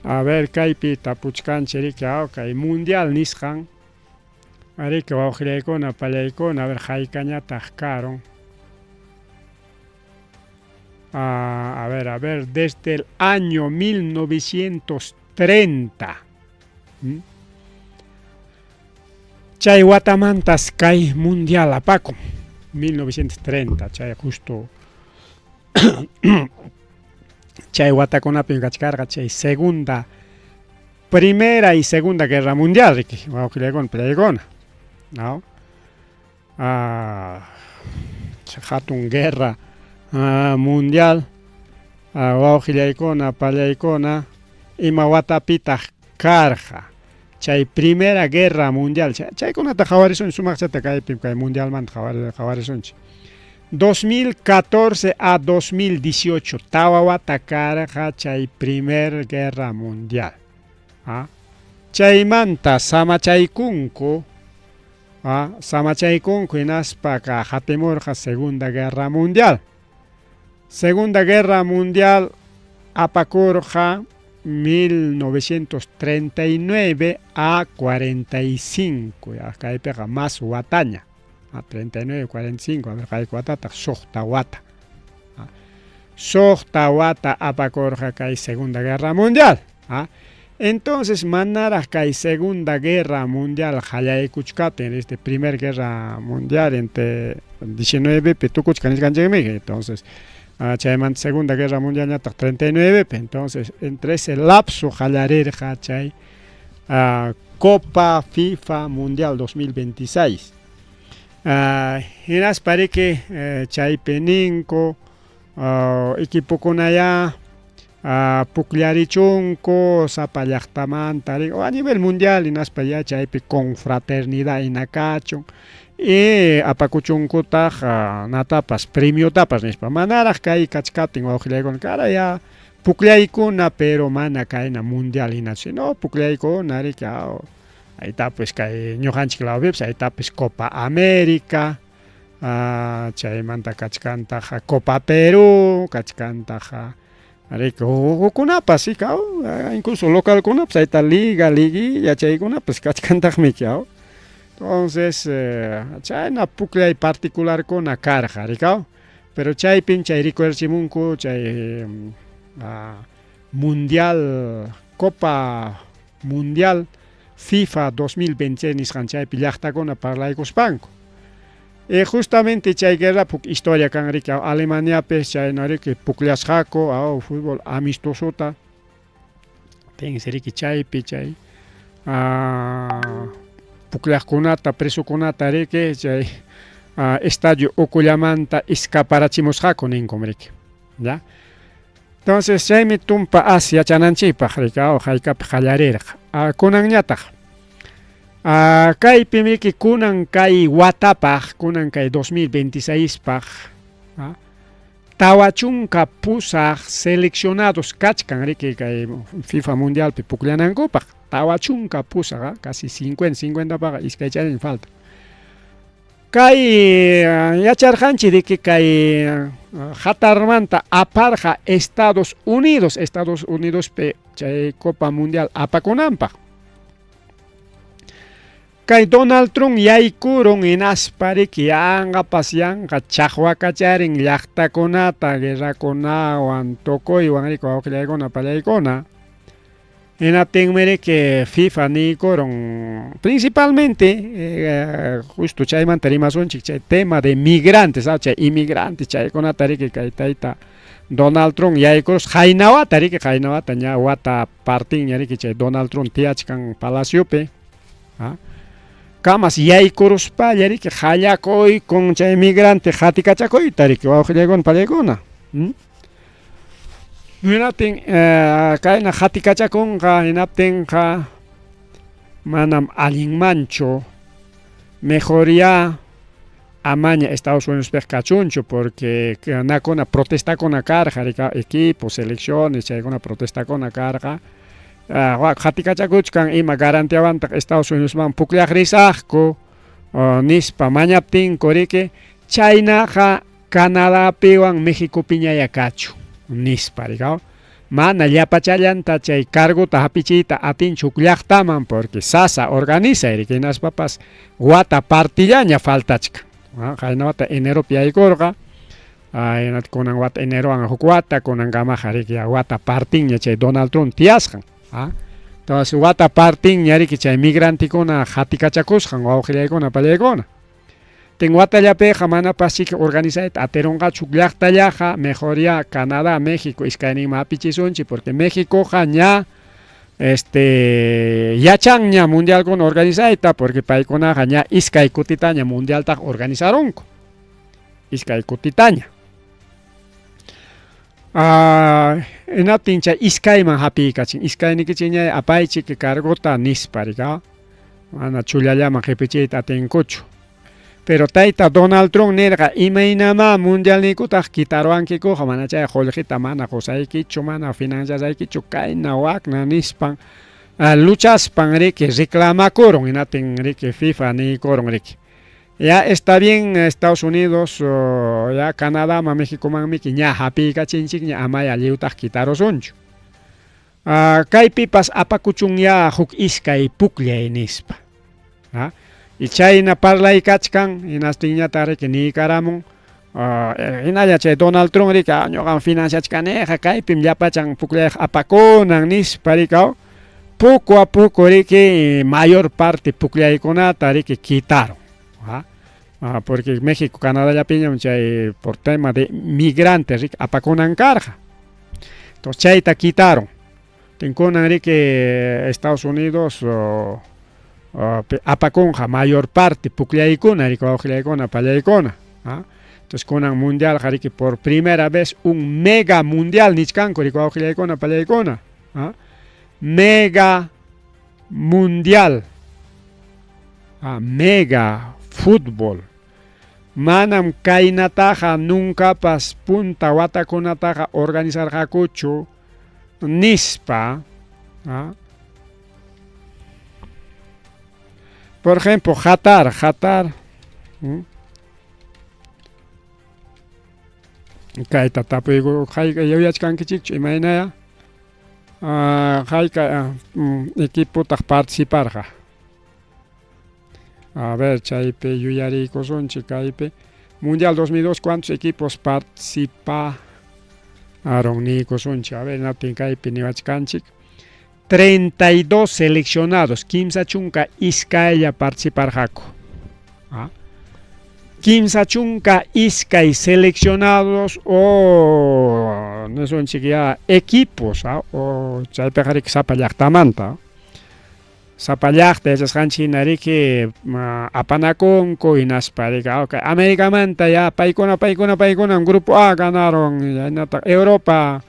A ver kaypi tapuchkanchik riki kay mundial nisqan ariki wawqillaykuna pallaykuna a ver haykañataq karun. A ver, a ver, desde el año 1930. Chay watamantas kay mundial apakun 1930 chay justo chay watakunapim kachkarqa chay segunda primera y segunda guerra mundial riki wawqillaykuna pallaykuna no hatun guerra mundial wawqillaykuna pallaykuna ima watapitaq karqa chay primera guerra mundial chaykunata qhawarisunchik sumaqchata kaypi kay mundialmanta qhawarisunchik 2014 a 2018 tawa wata karqa chay primer guerra mundial chaymanta samachaykunku samachaykunku hinaspa hatimurqa segunda guerra mundial. Segunda guerra mundial apakurqa 1939 a 45 kaypiqa mas wataña 39 45 a ver hayka watataq suqta wata suqta wata apakurqa kay segunda guerra mundial. Entonces manaraq kay segunda guerra mundial qallaykuchkaptin este primer guerra mundial entre 19 pi tukuchkan nisqanchikmi entonces chaymanta segunda guerra mundial ñataq 39 pi entonces entre ese lapso qallarirqa chay Copa FIFA Mundial 2026 hinaspa riki chaypi ninku equipokunaya pukllarichunku sapa llaqtamanta a nivel mundial hinaspa ya chaypi confraternidad hina kachun y apakuchunkutaq natapas premiotapas nispa manaraq kay kachkaptin wawqillaykuna kara ya pukllaykuna pero mana kayna mundial hinachu sino pukllaykuna riki aytapis kay ñuqanchik lawpipas aytapis Copa América. Chaymanta kachkantaq Copa Perú, kachkantaq riki hukkunapas ikaw, incluso localkunapas chayta liga, liguilla chaykunapas kachkantaqmi ikaw. Entonces chayna pukllay particularkuna karqa rikaw, pero chaypin chay rikuerchimunku chay mundial Copa Mundial FIFA 2026 nisqan chaypi llaqtakuna parlaykuspanku. Y justamente chay guerrapi huk historia kan riki, Alemaniapis chayna riki pukllasqaku aw fútbol amistosota tinsi riki chaypi chay pukllaqkunata presokunata riki chay estadio ukullamanta escaparachimusqaku ninkum riki. Ya. Entonces chaymi tumpa as yachananchikpaq riki aw haykapi qallarirqa. Kunanñataq kaypim riki kunan kay watapaq, kunan kay 2026paq 48 seleccionados kachkan riki kay FIFA Mundialpi pukllanankupaq. 48, casi 50, 50paqa iskay chayllaña falta. Kay yacharqanchik riki kay Qatarmanta aparqa Estados Unidos, Estados Unidospi chay Copa Mundial apakunanpaq. Kay Donald Trump yaykurun hinaspa riki yanqapas yanqa chaqwakacharin llaqtakunata guerrakunawan tukuywan riki wawqillaykuna pallaykuna. Hinaptinmi riki FIFA niykurun principalmente justo chaymanta rimasunchik chay tema de migrantes, chay inmigrantes chaykunata riki kay tayta Donald Trump yaykurus qayna wata riki qayna wata ña wata partinña riki chay Donald Trump tiyachkan palaciopi kamas yaykuruspalla riki qallakuykun chay migrante qatikachakuyta riki wawqillaykuna pallaykuna. Hinaptin kayna qatikachakunqa hinaptinqa manam allinmanchu mejoryá amaña Estados Unidospiqa kachunchu porque nakuna protestakuna karqa rika equipo, selecciones chaykuna protestakuna karqa qatikachakuchkan ima garantiawantaq Estados Unidosman pukllaq risaqku nispa mañaptinku riki chaynaqa Canadapiwan Mexicopiñaya kachu, nispa rikaw. Mana llapachallanta chay cargota hapichiyta atinchu huk llaqtaman porque sasa organizay riki hinaspapas wata partillaña faltachkan. Qayna wata eneropi yaykurqa, kunan wata enerowan huk wata, kunankamaqa riki wata partinña chay Donald Trump tiyasqan. Entonces wata partinña riki chay migrantekuna qatikachakusqan wawqillaykuna pallaykuna. Tin watallapiqa manapaschiki organizayta atirunqachu huk llaqtallaqa, mejor ya Canadá, México iskayninman hapichisunchik porque Mexicoqa ña este yachanña mundialkuna organizayta porque paykunaqa ña iskay kutitaña mundialtaqa organizarunku. Iskay kutitaña. Hinaptin chay iskayman hapiykachin, iskaynikichikñay apaychik cargota nispa rika. Mana chullallaman qipichiyta atinkuchu. Pero tayta Donald Trump nirqa, imaynamá mundialniykutaq kitaruwankikuqa, mana chay qullqita mana qusaykichu, mana financiasaykichu, kayna wakna nispan luchaspan riki reclamakurun, hinaptin riki FIFA niykurun riki. Ya está bien Estados Unidos, ya Canadaman, Mexicomanmiki ña hapiykachinchikña, amaya lliwtaq kitarusunchu. Kaypipas apakuchunyá huk iskay pukllay nispa. Y chayna parlaykachkan, hinastinñataq riki niykaramun, hinalla chay Donald Trump riki, ñuqam financiachkaniqa, kaypim llapachan pukllayqa apakunan nispa rikaw, poco a poco riki mayor parte pukllaykunata riki kitarun. Porque México, Canadallapiñam chay por tema de migrantes riki apakunan karqa. Entonces chayta kitaron. Tinkunan riki Estados Unidos apakunqa mayor parte pukllaykuna riki wawqillaykuna pallaykuna. Entonces kunan mundialqa riki por primera vez un mega mundial nichkanku riki wawqillaykuna pallaykuna. Mega mundial. Mega fútbol. Manam kaynataqa nuncapas punta watakunataqa organizarqakuchu nispa. Por ejemplo, Qatar, Qatar. Kayta tapuyku hayka yuyachkankichikchu imaynaya hayka equipotaq participarqa? A ver, chaypi yuyariykusunchik kaypi. Mundial 2002 cuántos equipos participaron niykusunchik. A ver, hinaptin kaypi niwachkanchik. 32 seleccionados, 32 participarqaku. ¿Ah? 32 seleccionados o nisunchik ya equipos, ¿ah? O chaypiqa riki sapa llaqtamanta. Sapa llaqta yachasqanchik hina riki apanakunku hinaspa riki okay, Americamanta ya paykuna paykuna paykunam grupo A ganaron chaynataq Europa,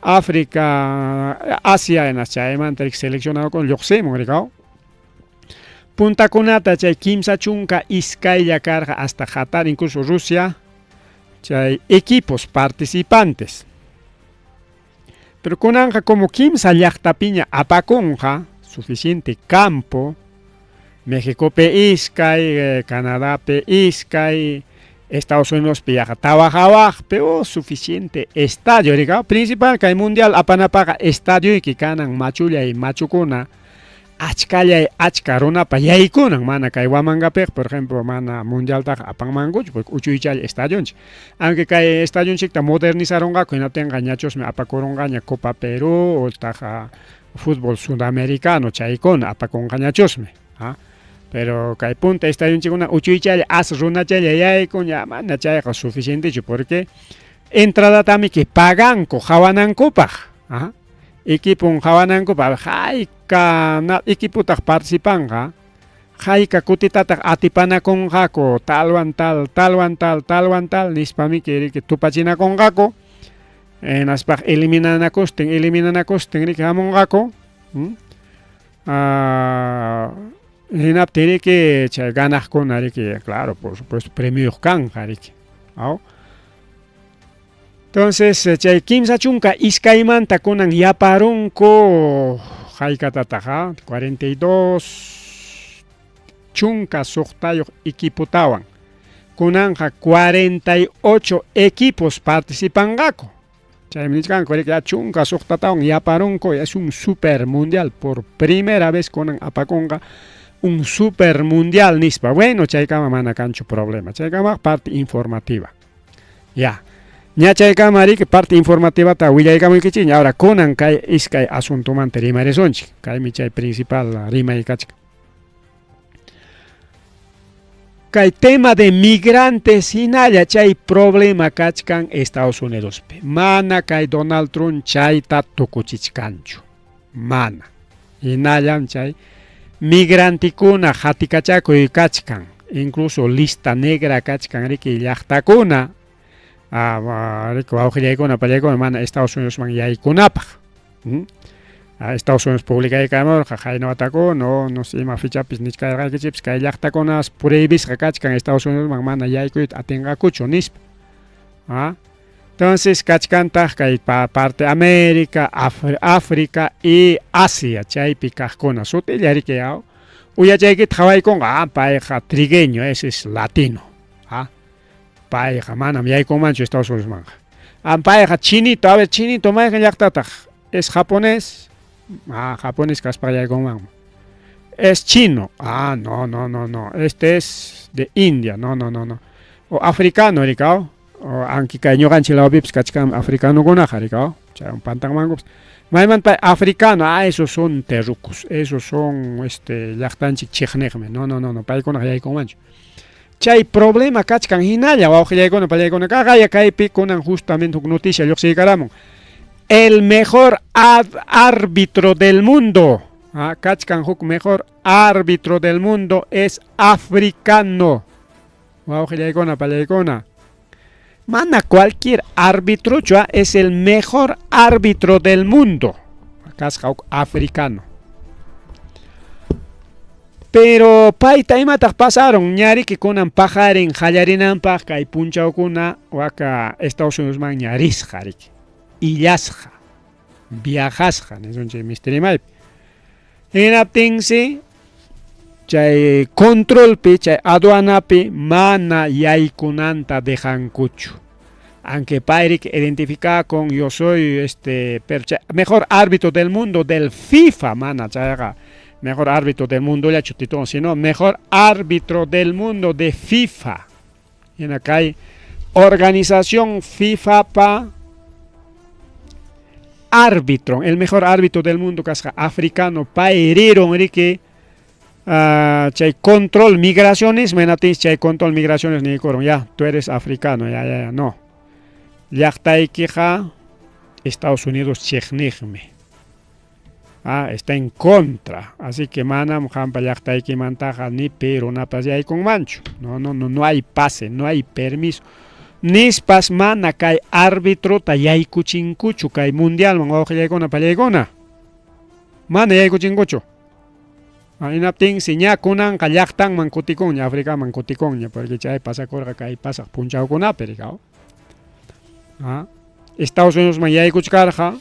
África, Asia hinas chaymanta riki seleccionadokuna lluqsimun riki aw. Puntakunata chay 32 karqa hasta Qatar incluso Rusia chay equipos participantes. Pero kunanqa como kimsa llaqtapiña apakunqa suficiente campo, Mexicopi iskay, Canadapi iskay, Estados Unidospi yaqa tawa hawaqpi, oh, suficiente estadio rika. Principal kay mundial apanapaqa estadioyki kanan machullay machukuna, achkallay achka runapa yaykunan, mana kay Huamangapiqa, por ejemplo, mana mundialtaqa apanmankuchu porque uchuychalla estadionchik. Aunque kay estadionchikta modernizarunqaku hinaptinqa ñachusmi apakurunqaña Copa Perú utaq fútbol sudamericano chaykuna apakunqañachusmi. ¿Ah? Pero kay punta estadionchikkuna uchuychalla as runachalla yaykun ya mana chayqa suficientechu porque entradatamiki paganku qhawanankupaq. ¿Ah? Equipon qhawanankupaq hayka equipotaq participanqa hayka kutitataq atipanakunqaku talwan tal, talwan tal, talwan tal nispamiki riki tupachinakunqaku hinaspaq eliminanakustin, eliminanakustin riki hamunqaku. Hinaptin riki chay ganaqkuna riki claro, por supuesto premioyuq kanqa riki. Aw. Entonces chay 32manta kunan yaparunku haykatataq 42 16 equipotawan. Kunanqa 48 equipos participanqaku. Chaymi nichkanku riki 16tawan yaparunku, es un super mundial por primera vez kunan apakunqa un super mundial nispa. Bueno, chaykama mana kanchu problema. Chaykama parte informativa. Ya. Ña chaykama riki parte informativata willaykamuykichikña. Ahora kunan kay iskay asuntomanta rimarisunchik. Kaymi chay principal rimay kachkan. Kay tema de migrantes hinalla chay problema kachkan Estados Unidospi. Mana kay Donald Trump chayta tukuchichkanchu. Mana. Hinallam chay migrantikuna hatikachakuy kachkan. Incluso lista negra kachkan riki llaqtakuna. Riki wawqillaykuna pallaykuna mana Estados Unidosman yaykunapaq. Estados Unidos publicaykamurqa qayna watakuna o no sé ima fechapis nichkarqaykichikpis kay llaqtakunas prohibisqa kachkan Estados Unidosman mana yaykuyta atinqakuchu nispa. ¿Ah? Entonces kachkantaq kay parte América, África y Asia chaypi kaqkuna sutilla riki aw. Uyachaykita qhawaykunqa, payqa trigueño, ese es latino. ¿Ah? Payqa manam yaykunmanchu Estados Unidosmanqa. Payqa chinito, a ver chinito mayqin llaqtataq? Es japonés. Ah, japonés kaspaqa yaykunmanmi. Es chino. Ah, no, no, no, no. Este es de India. No, no, no, no. O africano, rikaw. O aunque kay ñuqanchik lawpipas kachkan africanokunaqa, rikaw. Chay pantanmankupas. Maymanta africano, ah, esos son terrucos, esos son llaqtanchik chiqniqmi. No, no, no, no, paykunaqa yaykunmanchu. Chay problema kachkan hinalla wawqillaykuna pallaykuna kaqaya kaypi kunan justamente huk noticia lluqsiykaramun. El mejor árbitro del mundo. Ah, kachkan huk mejor árbitro del mundo es africano. Wawqillaykuna pallaykuna. Mana cualquier árbitro es el mejor árbitro del mundo. Kasqa huk africano. Pero payta imataq pasaron ñariki kunan paqarin qallarinanpaq kay punchawkuna waka Estados Unidosman ñarisqa riki. Illasqa, viajasqa nisunchik mistirimaypi. Hinaptinsi chay controlpi, chay aduanapi mana yaykunanta dejankuchu. Aunque payrik identificakun yo soy este pero chay mejor árbitro del mundo del FIFA mana chayqa mejor árbitro del mundollachu titulon sino mejor árbitro del mundo de FIFA. Hina kay organización FIFApa árbitro, el mejor árbitro del mundo kasqa africano pay rirun riki chay control migraciones hinaptinsi chay control migraciones niykurun ya tú eres africano ya ya ya no llaqtaykiqa Estados Unidos chiqniqmi está en contra así que manam qampa llaqtaykimantaqa ni pi runapas yaykunmanchu no no no no hay pase no hay permiso nispas mana kay arbitrota yaykuchinkuchu kay mundialman wawqillaykuna pallaykuna mana yaykuchinkuchu. Hinaptinsi ña kunanqa llaqtanman kutikunña, Africaman kutikunña, porque chay pasakurqa kay pasaq punchawkunapi rikaw. Estados Unidosman yaykuchkarqa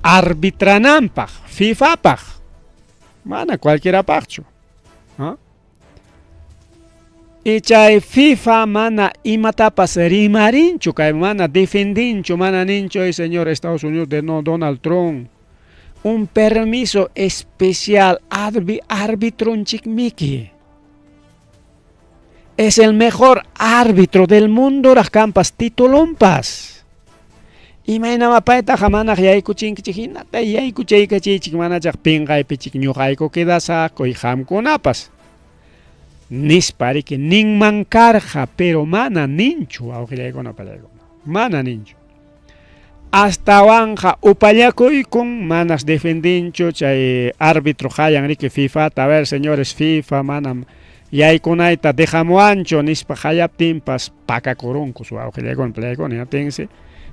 arbitrananpaq, FIFApaq, mana cualquierapaqchu. Y chay FIFA mana imatapas rimarinchu, kay mana defendinchu, mana ninchu, ay señor Estados Unidos de no Donald Trump, un permiso especial arbitronchikmiki. Es el mejor árbitro del mundo raq kampas titulonpas. Imaynamá paytaqa manaq yaykuchinkichik hinata yaykuchaykachiychik manachaq pinqaypichik ñuqayku quedasaqku y qamkunapas. Nispa riki ninman karqa pero mana ninchu wawqillaykuna pallaykuna mana ninchu. Astawanqa upallakuykun manas defendinchu chay árbitro qayan riki FIFAta a ver señores FIFA manam yaykunayta dejamuwanchu nispa qayaptinpas pakakurunkus wawqillaykuna pallaykuna hinaptinsi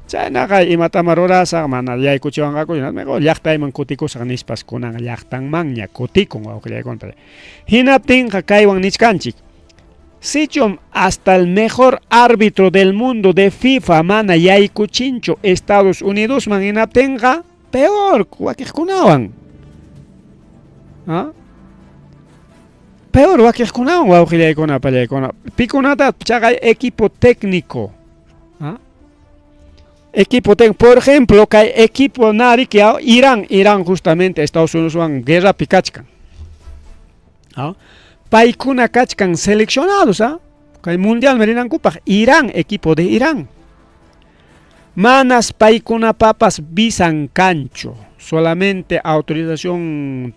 chaynaqa imatama rurasaq mana yaykuchiwanqakuchu mejor llaqtayman kutikusaq nispas kunan llaqtanmanña kutikun wawqillaykuna. Hinaptinqa kaywan nichkanchik sichum hasta el mejor árbitro del mundo de FIFA mana yaykuchinchu Estados Unidosman hinaptinqa peor wakiqkunawan. Peor wakiqkunawan wawqillaykuna pallaykuna. Pikunata chaqay equipo técnico. Equipo técnico, por ejemplo, kay equipo nariki Irán, Irán justamente Estados Unidoswan guerrapi kachkan. Paykuna kachkan seleccionados, kay mundial rinankupaq Irán, equipo de Irán. Manas paykunapapas visan kanchu, solamente autorización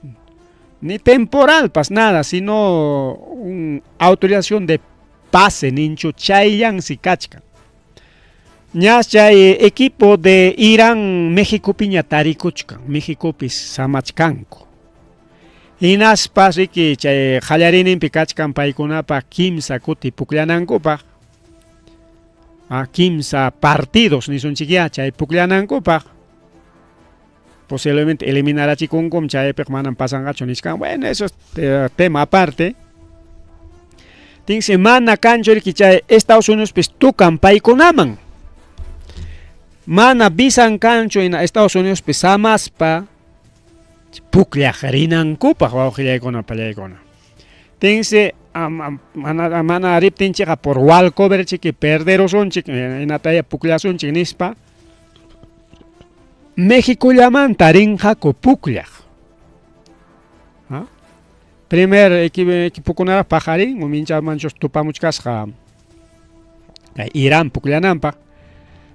ni temporal pas nada, sino un autorización de pase ninchu chayllansi kachkan. Ñas chay equipo de Irán Mexicopiña tarikuchkan, Mexicopis samachkanku. Hinaspas riki chay qallariyninpi kachkan paykunapaq kimsa kuti pukllanankupaq. Kimsa partidos nisunchikya chay pukllanankupaq. Posiblemente eliminarachikunkum chaypiqa manam pasanqachu nichkan. Bueno, eso es tema aparte. Tinsi mana kanchu riki chay Estados Uniospis tukan paykunaman. Mana visan kanchu hina Estados Unidospi samaspa pukllaq rinankupaq wawqillaykuna pallaykuna. Tinsi mana mana riptinchikqa por walkover chiki perderusunchik hinataya pukllasunchik nispa Mexicollamanta rinqaku pukllaq. Primer equipokunaraq paqarin minchamanchus tupamuchkasqa kay Irán pukllananpaq.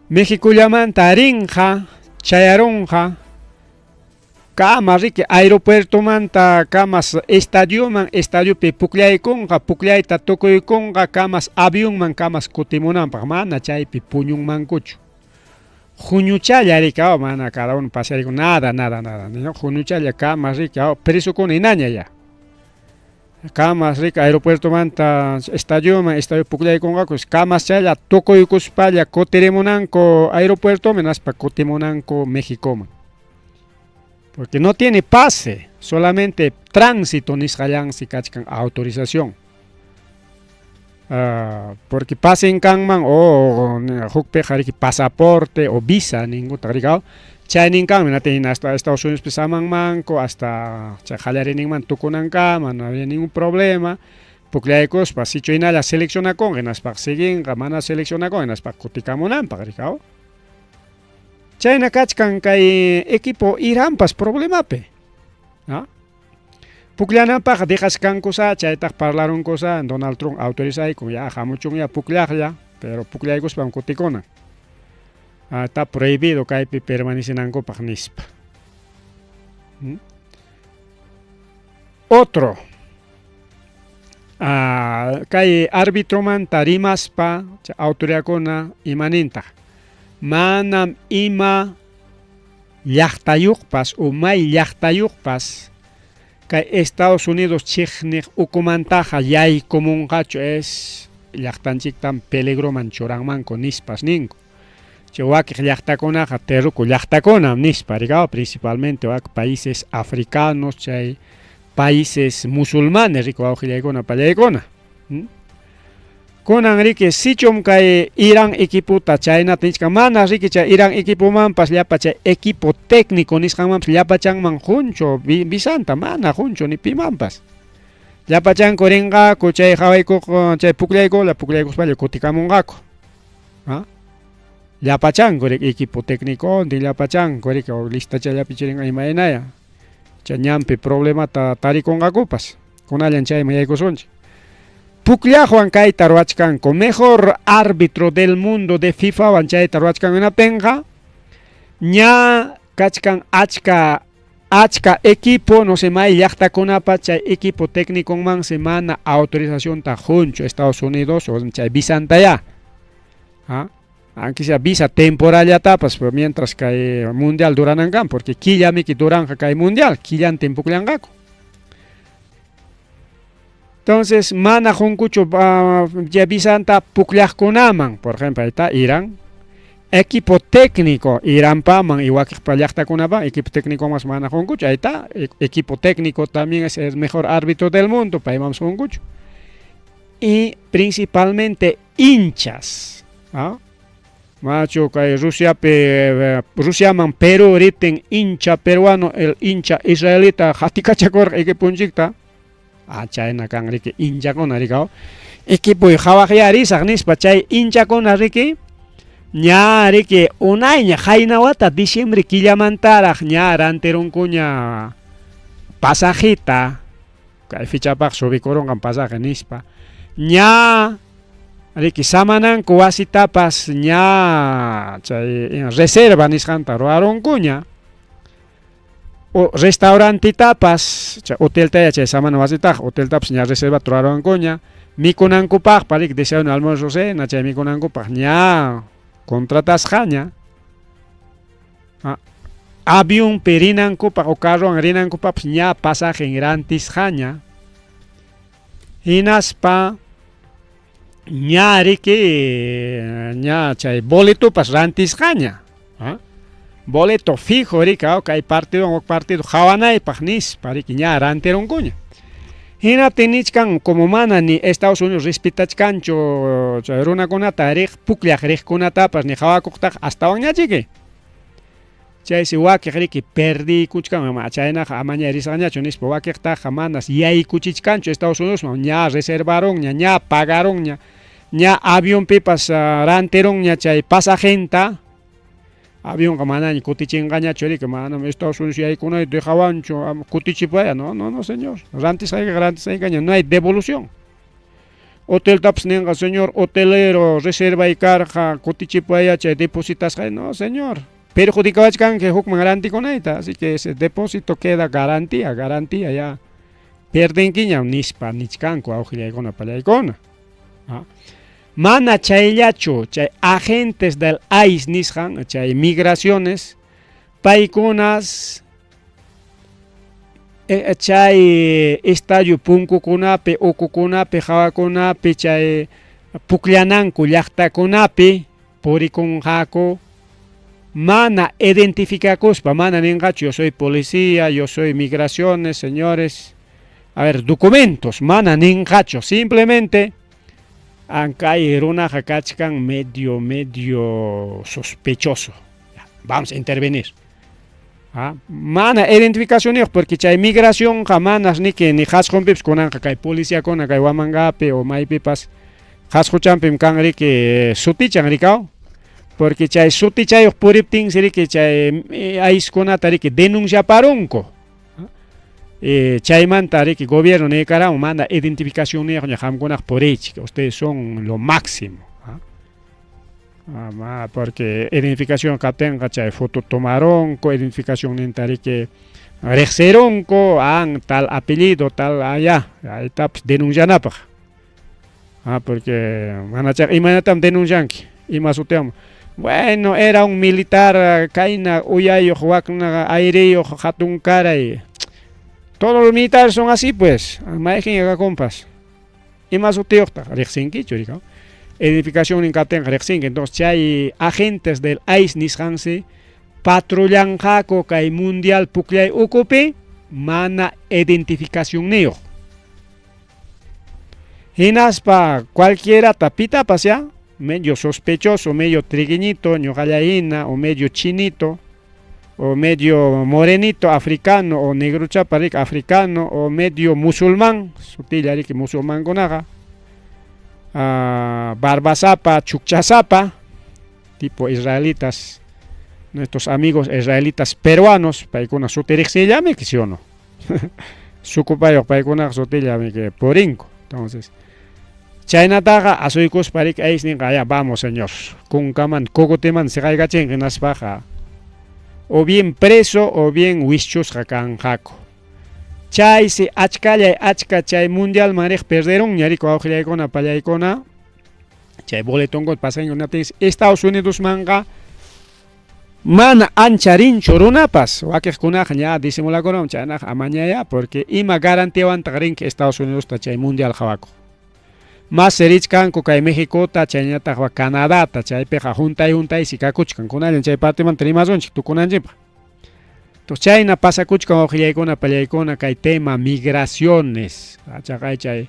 Mexicollamanta rinqa chayarunqa kama riki aeropuertomanta kamas estadioman estadiopi pukllaykunqa pukllayta tukuykunqa kamas avionman kamas kutimunanpaq mana chaypi puñunmankuchu. Huñuchalla riki mana cada uno pasearikun nada nada nada huñuchalla kamas riki presukuna hinaña ya. Kamas riki aeropuertomanta estadioman estadio pukllaykunqaku kamas chaylla tukuykuspalla kutirimunanku aeropuertoman hinaspa kutimunanku Mexicoman. Porque no tiene pase, solamente tránsito nisqallansi kachkan autorización. Porque pasen kanman o hukpiqa riki pasaporte o visa ninkutaq riki chaynin kanman hasta Estados Unidos samanmanku hasta chay qallariyninmanta tukunankama no había ningún problema. Pukllaykuspa sichu hinalla seleccionakunqa hinaspaqa siguinqa, mana seleccionakunqa hinaspaqa kutikamunanpaq riki aw. Chayna kachkan kay equipo Iranpas problemapi. ¿Ah? Pukllananpaq deqaskankusa chaytaq parlarunkusa Donald Trump autorizaykun ya hamuchunya pukllaqlla, pero pukllaykuspam kutikunan. Ah, está prohibido kaypi permanecinankupaq nispa. ¿Mm? Otro. Ah, kay arbitromanta rimaspa autoridadkuna imanintaq manam ima llaqtayuqpas o may llaqtayuqpas kay Estados Unidos chiqniq ukumantaqa yaykumunqachu es llaqtanchiktam peligroman churanmanku nispas ninku. Chay wakiq llaqtakunaqa terruku llaqtakunam nispa rikaw principalmente wak países africanos chay países musulmanes riku wawqillaykuna pallaykuna. ¿Mm? Kunan riki sichum kay Irán equipota chaynata nichkan mana riki chay Irán equipomanpas llapa chay equipo técnico nisqanmanpas llapachanman qunchu visanta mana qunchu ni pimanpas. Llapachanku rinqaku chay hawaykuq chay pukllaykula pukllaykuspalla kutikamunqaku. ¿Ah? Llapachanku riki equipo técnico llapachanku riki listachallapi chirinqa imaynaya. Chay ñanpi problemata tarikunqakupas. Kunallan chayman yaykusunchik. Pukllaqwan kayta ruwachkanku mejor árbitro del mundo de FIFAwan chayta ruwachkan hinaptinqa ña kachkan achka achka equipo no sé may llaqtakunapa chay equipo técnicomansi mana autorizacionta qunchu Estados Unidos o chay visantaya. ¿Ah? Aunque sea visa temporallatapas, pero mientras kay mundial duranankan, porque killamiki duranja kay mundial, killantin pukllanqaku. Entonces, mana qunkuchu uh, visanta pukllaqkunaman, por ejemplo, ahí está Irán, equipo técnico Iranpaman y wakiqpa llaqtakunapa equipo técnico más mana qunkuchu, ahí está, equipo técnico también es el mejor árbitro del mundo, payman qunkuchu. Y principalmente hinchas, ¿ah? Macho kay Rusiapi Rusiaman Perú riptin hincha peruano el hincha israelita hatikachakurqa equiponchikta. Ah, chayna kan riki hinchakuna rikaw. Equipoy hawaqya risaq nispa chay hinchakuna riki ña riki unayña qayna wata diciembre killamantaraq ña rantirunkuña pasajita kay fichapaq subikurunqam pasaje nispa ña riki samananku wasitapas ña chay reserva nisqanta ruwarunkuña o restaurantitapas chay hoteltaya chay samana wasitaqa hoteltapas ña reservata ruwarunkuña mikunankupaqpa riki desayuno almuerzo cena chay mikunankupaq ña contratasqaña. Ah, avionpi rinankupaq o carrowan rinankupaqpas ña pasajen rantisqaña hinaspa ña riki ña chay boletopas rantisqaña. ¿Ah? Boleto fijo riki kay partido huk partido hawanaypaq nispa riki ña rantirunkuña. Hinaptin nichkan como mana ni Estados Unidos respetachkanchu chay runakunata riq pukllaq riqkunatapas ni hawakuqtaqa astawanñachiki. Chaysi wakiq riki perdiykuchkan ama chaynaqa amaña risqañachu nispa wakiqtaqa manas yaykuchichkanchu Estados Unidosman ña reservarunña ña pagarunña ña avionpipas rantirunña chay pasajenta avionqa manaña kutichinqañachu riki manam Estados Unidos yaykunayta dejawanchu kutichipaya no no no señor rantisqayqa rantisqaykaña no hay devolución. Hoteltapas ninqa señor hotelero reservay karqa kutichipaya chay depositasqay no señor perjudicawachkanki hukman rantikunayta así que ese depósito queda garantía garantía ya perdenkiñam nispa nichkanku awqillaykuna pallaykuna. ¿Ah? Mana chayllachu chay agentes del ICE nisqan chay migraciones paykunas chay estadio punkukunapi ukukunapi hawakunapi chay pukllananku llaqtakunapi purikunqaku mana identificakuspa mana ninqachu yo soy policía yo soy migraciones señores a ver documentos mana ninqachu simplemente ankay runaqa kachkan medio medio sospechoso. Vamos a intervenir. Mana identificacionniyuq porque chay migracionqa manas niki ni qhasqunpipas kunanqa kay policiakuna kay Huamangapi o maypipas qhasquchanpim kan riki sutichan rikaw porque chay sutichayuq puriptinsi riki chay ayskunata riki denunciaparunku. Chaymanta riki gobierno niykaramun mana identificacionniyuqña qamkunaqa puriychik, ustedes son lo máximo. Porque identificación kaptinqa chay foto tomarunku, identificacionninta riki riqsirunku, an tal apellido, tal allá, chaytapas denuncianapaq. Porque mana chayqa imaynatam denuncianki, ima sutiwan. Bueno, era un militar kayna uyayuq, wakna aireyuq, hatunkaray. Todos los militares son así pues, mayqin kakunpas. Ima sutiyuqtaq riqsinkichu rika. Identificacionnin kaptinqa riqsinki. Entonces chay agentes del ICE nisqansi patrullanqaku kay mundial pukllay ukupi mana identificacionniyuq. Hinaspa cualquierata pitapas ya, medio sospechoso, medio trigueñito, ñuqallayhina, o medio chinito, o medio morenito africano, o negruchapa riki africano, o medio musulmán, sutilla riki musulmankunaqa, barbasapa, chukchasapa, tipo israelitas, nuestros amigos israelitas peruanos, paykuna suti riqsillamiki, ¿sí o no? Sukupayuq paykunaqa sutillami purinku. Entonces, chaynataqa asuykuspa riki ICE ninqa, ya vamos señor, kunkaman cogoteman siqaykachinqa hinaspaqa o bien preso o bien wischusqa kanqaku. Chaysi achkallay achka chay mundialman riq perderunña riki wawqillaykuna pallaykuna chay boletonkuta pasanku. Estados Unidosmanqa mana ancha rinchu runapas, wakiqkunaqa ña disimulakunan chaynaqa amañaya porque ima garantiawantaq rinki Estados Unidosta chay mundial qhawakuq. Mas richkanku kay Mexicota chaynataq Canadata, chaypiqa huntay huntaysi kakuchkan, kunallan chay partimanta rimasunchik tukunanchikpaq. Entonces chayna pasakuchkan wawqillaykuna pallaykuna kay tema migraciones, chaqay chay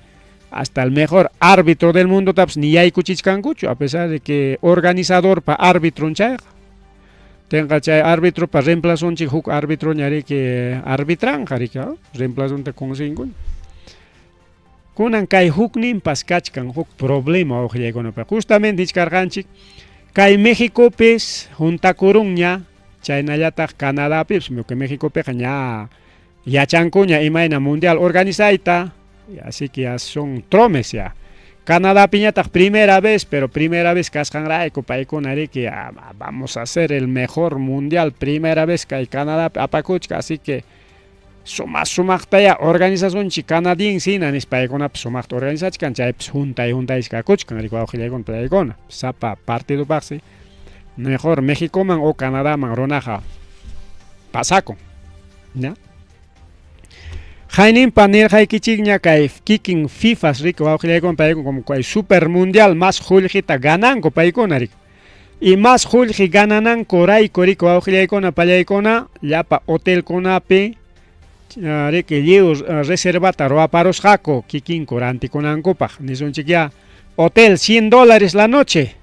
hasta el mejor árbitro del mundo tapas ni yaykuchichkankuchu, a pesar de que organizadorpa arbitron chayqa. Tenqa chay arbitropa reemplazonchik huk arbitro riki arbitranqa riki, reemplazonta conseguinkuña. Kunan kay hukninpas kachkan huk problema wawqillaykunapaq. Justamente nichkarqanchik kay Mexicopis juntakurunña chaynallataq Canadapipis, porque Mexicopiqa ña yachankuña imayna mundial organizayta, así que ya son tromes ya. Canadapiñataq primera vez, pero primera vez kasqanrayku paykuna riki vamos a hacer el mejor mundial, primera vez kay Canadapi apakuchka, así que sumaq sumaqtaya organizasunchik canadiense hina nispa paykunapas sumaqta organizachkan, chaypis huntay huntaysi kakuchkan riki wawqillaykuna pallaykuna. Sapa partidopaqsi mejor Mexicoman o Canadaman runaqa pasakun, ¿ya? Hayninpa nirqaykichikña kay kikin FIFAs riki wawqillaykuna paykuna como kay super mundial más qullqita gananku paykuna riki. Y más qullqi gananankurayku riki wawqillaykuna pallaykuna llapa hotelkunapi riki lliw reservata ruwaparusqaku kikinku rantikunankupaq. Nisunchik ya hotel $100 la noche.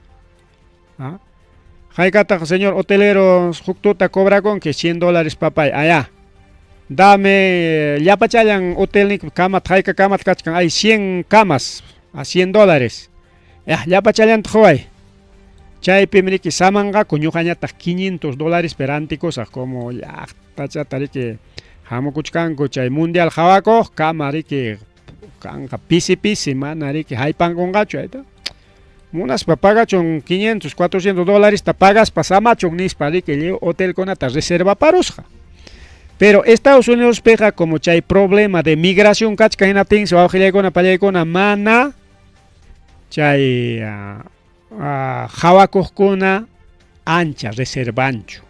Haykataq señor hotelero huk tuta cobrakunki $100 papay, allá. Dame llapachallan hotelniyki kamat hayka kamat kachkan, hay 100 camas a $100. Ya, llapachallanta quway. Chaypim riki samanqaku ñuqañataq $500 pi rantikusaq como llaqtachata riki hamukuchkanku chay mundial qhawakuq kama riki kanqa pisi pisi mana riki haypankunqachu ayta. Munaspa pagachun 500, $400 ta pagaspa samachun nispa riki lliw hotelkunata reservaparusqa. Pero Estados Unidos piqa como chay problema de migración kachkan hinaptinsi wawqillaykuna pallaykuna mana chay qhawakuqkuna ancha reservanchu.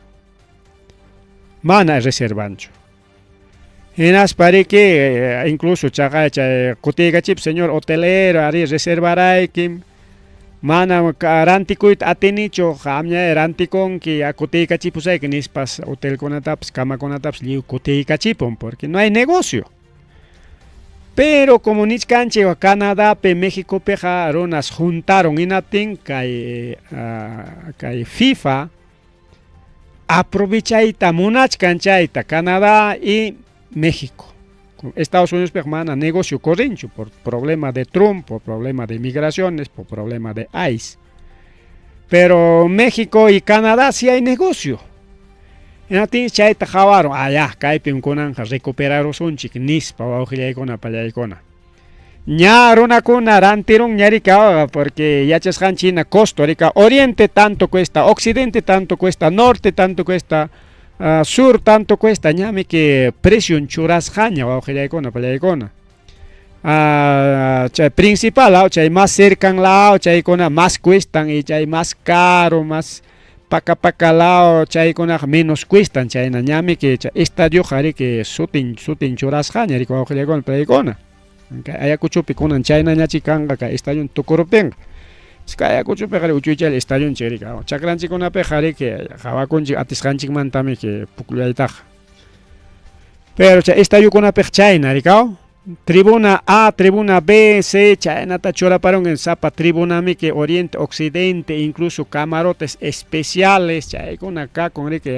Mana reservanchu. Hinaspa riki incluso chaqay chay kutiykachip señor hotelero ari reservaraykim mana rantikuyta atinichu qamña rantikunki kutiykachipusayki nispas hotelkunatapas kamakunatapas lliw kutiykachipun porque no hay negocio. Pero como nichkanchik Canadapi Mexicopiqa runas juntaron hinaptin kay kay FIFA Aprovechayta munachkan chayta Canadá y México. Estados Unidos mana negocio corrinchu por problema de Trump, por problema de migraciones, por problema de ICE. Pero México y Canadá sí hay negocio. Hinaptinsi chayta qawarun, ah ya, kaypim kunanqa recuperarusunchik nispa wawqillaykuna pallaykuna. Ña runakuna rantirunña rika porque yachasqanchik hina costo rika oriente tanto cuesta, occidente tanto cuesta, norte tanto cuesta, sur tanto cuesta, ñami que precion churasqaña wawqillaykuna pallaykuna. Chay principal chay más cercan lao chaykuna más cuestan y chay más caro, más paka paka lao chaykunaqa menos cuestan chayna ñami que chay estadioqa riki sutin sutin churasqaña riki wawqillaykuna pallaykuna. Kay Ayacuchopi kunan chaynañachik kanqa kay estadio tukuruptinqa. Kay Ayacuchopiqa uchuychalla estadionchik riki. Chakranchikkunapiqa riki qawakunchik atisqanchikmantami que pukllaytaqa. Pero chay estadiokunapiqa chayna rikaw. Tribuna A, tribuna B, C, chaynata churaparun en sapa tribunami que oriente, occidente, incluso camarotes especiales, chaykuna kakun riki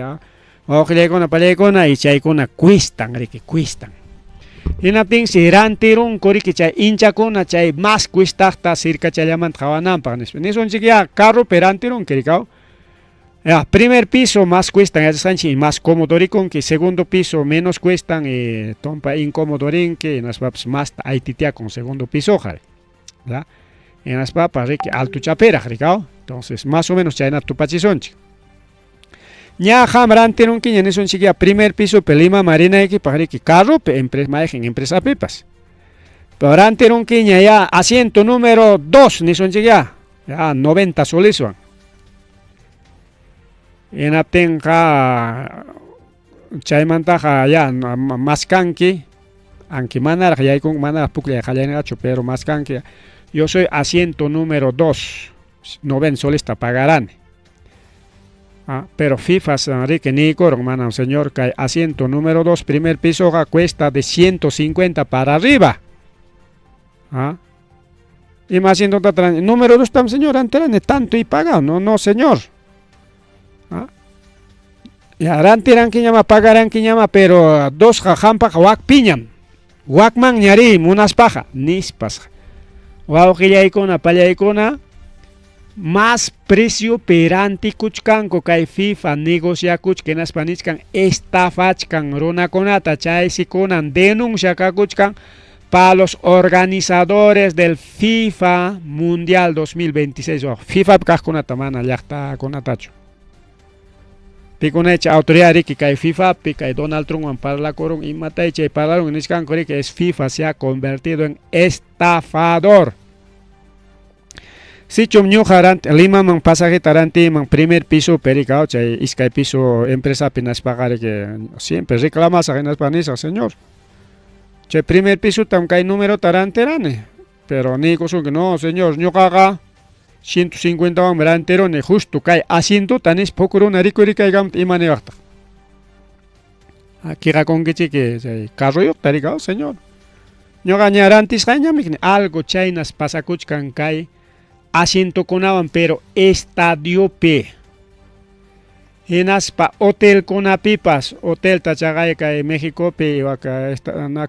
wawqillaykuna pallaykuna y chaykuna cuestan riki, cuestan. Hinaptinsi rantirunku riki chay hinchakuna chay más cuestaqta cercachallamanta qawananpaq nispa. Nisunchik ya carropi rantirunki rikaw. Ya, primer piso más cuestan yachasqanchik y más cómodo rikunki, segundo piso menos cuestan y tumpa incómodo rinki, hinaspapas masta aytitiakun segundo pisoqa, ¿ya? Hinaspapas riki altochapiraq rikaw. Entonces, más o menos chaynata tupachisunchik. Ña qam rantirunkiña nisunchik ya primer pisopi Limaman rinaykipaq riki carropi empresa mayqin empresapipas. Pero rantirunkiña ya asiento número 2 nisunchik ya, ya 90 soliswan. Hinaptinqa chaymantaqa ya maskanki, aunque manaraq yaykun manaraq pukllay qallarinachu, pero maskanki, yo soy asiento número 2, 90 solista pagarani. Pero FIFA riki niykurun, manam señor, kay asiento número 2 primer pisoqa cuesta de 150 para arriba. Ima asientota número 2 tam señor rantirani tanto y pagado, no, no señor. Ya rantirankiñama pagarankiñama, pero dosqa qampaq wakpiñam. Wakmanña riy munaspaqa nispas. Wawqillaykuna pallaykuna más preciopi rantikuchkanku kay FIFA negociakuchkan hinaspa nichkan estafachkan runakunata, chaysi kunan denuncia kakuchkan pa los organizadores del FIFA Mundial 2026. FIFA kaqkunata mana llaqtakunatachu. Pikunacha autoridad riki kay FIFA kay Donald Trumpwan parlakurun imatay chay parlarun nichkanku riki es FIFA se ha convertido en estafador. Sichum ñuqa Limaman pasajeta rantiyman primer pisopi rikaw chay iskay piso empresapi naspaqa riki siempre reclamasaq hinaspa nisaq señor. Chay primer pisotam kay numerota rantirani, pero niykusunki no señor ñuqaqa 150 wanmi rantiruni justo kay asientota nispa huk runa rikurikaykamuptin ima niwaqtaq. Kiqakunkichiki chay carroyuqta rikaw señor. Ñuqa ña rantisqayñami algo chaynas pasakuchkan kay asientokunawan pero estadiopi. Hinaspa hotelkunapipas, hotelta chaqay kay Mexicopi waka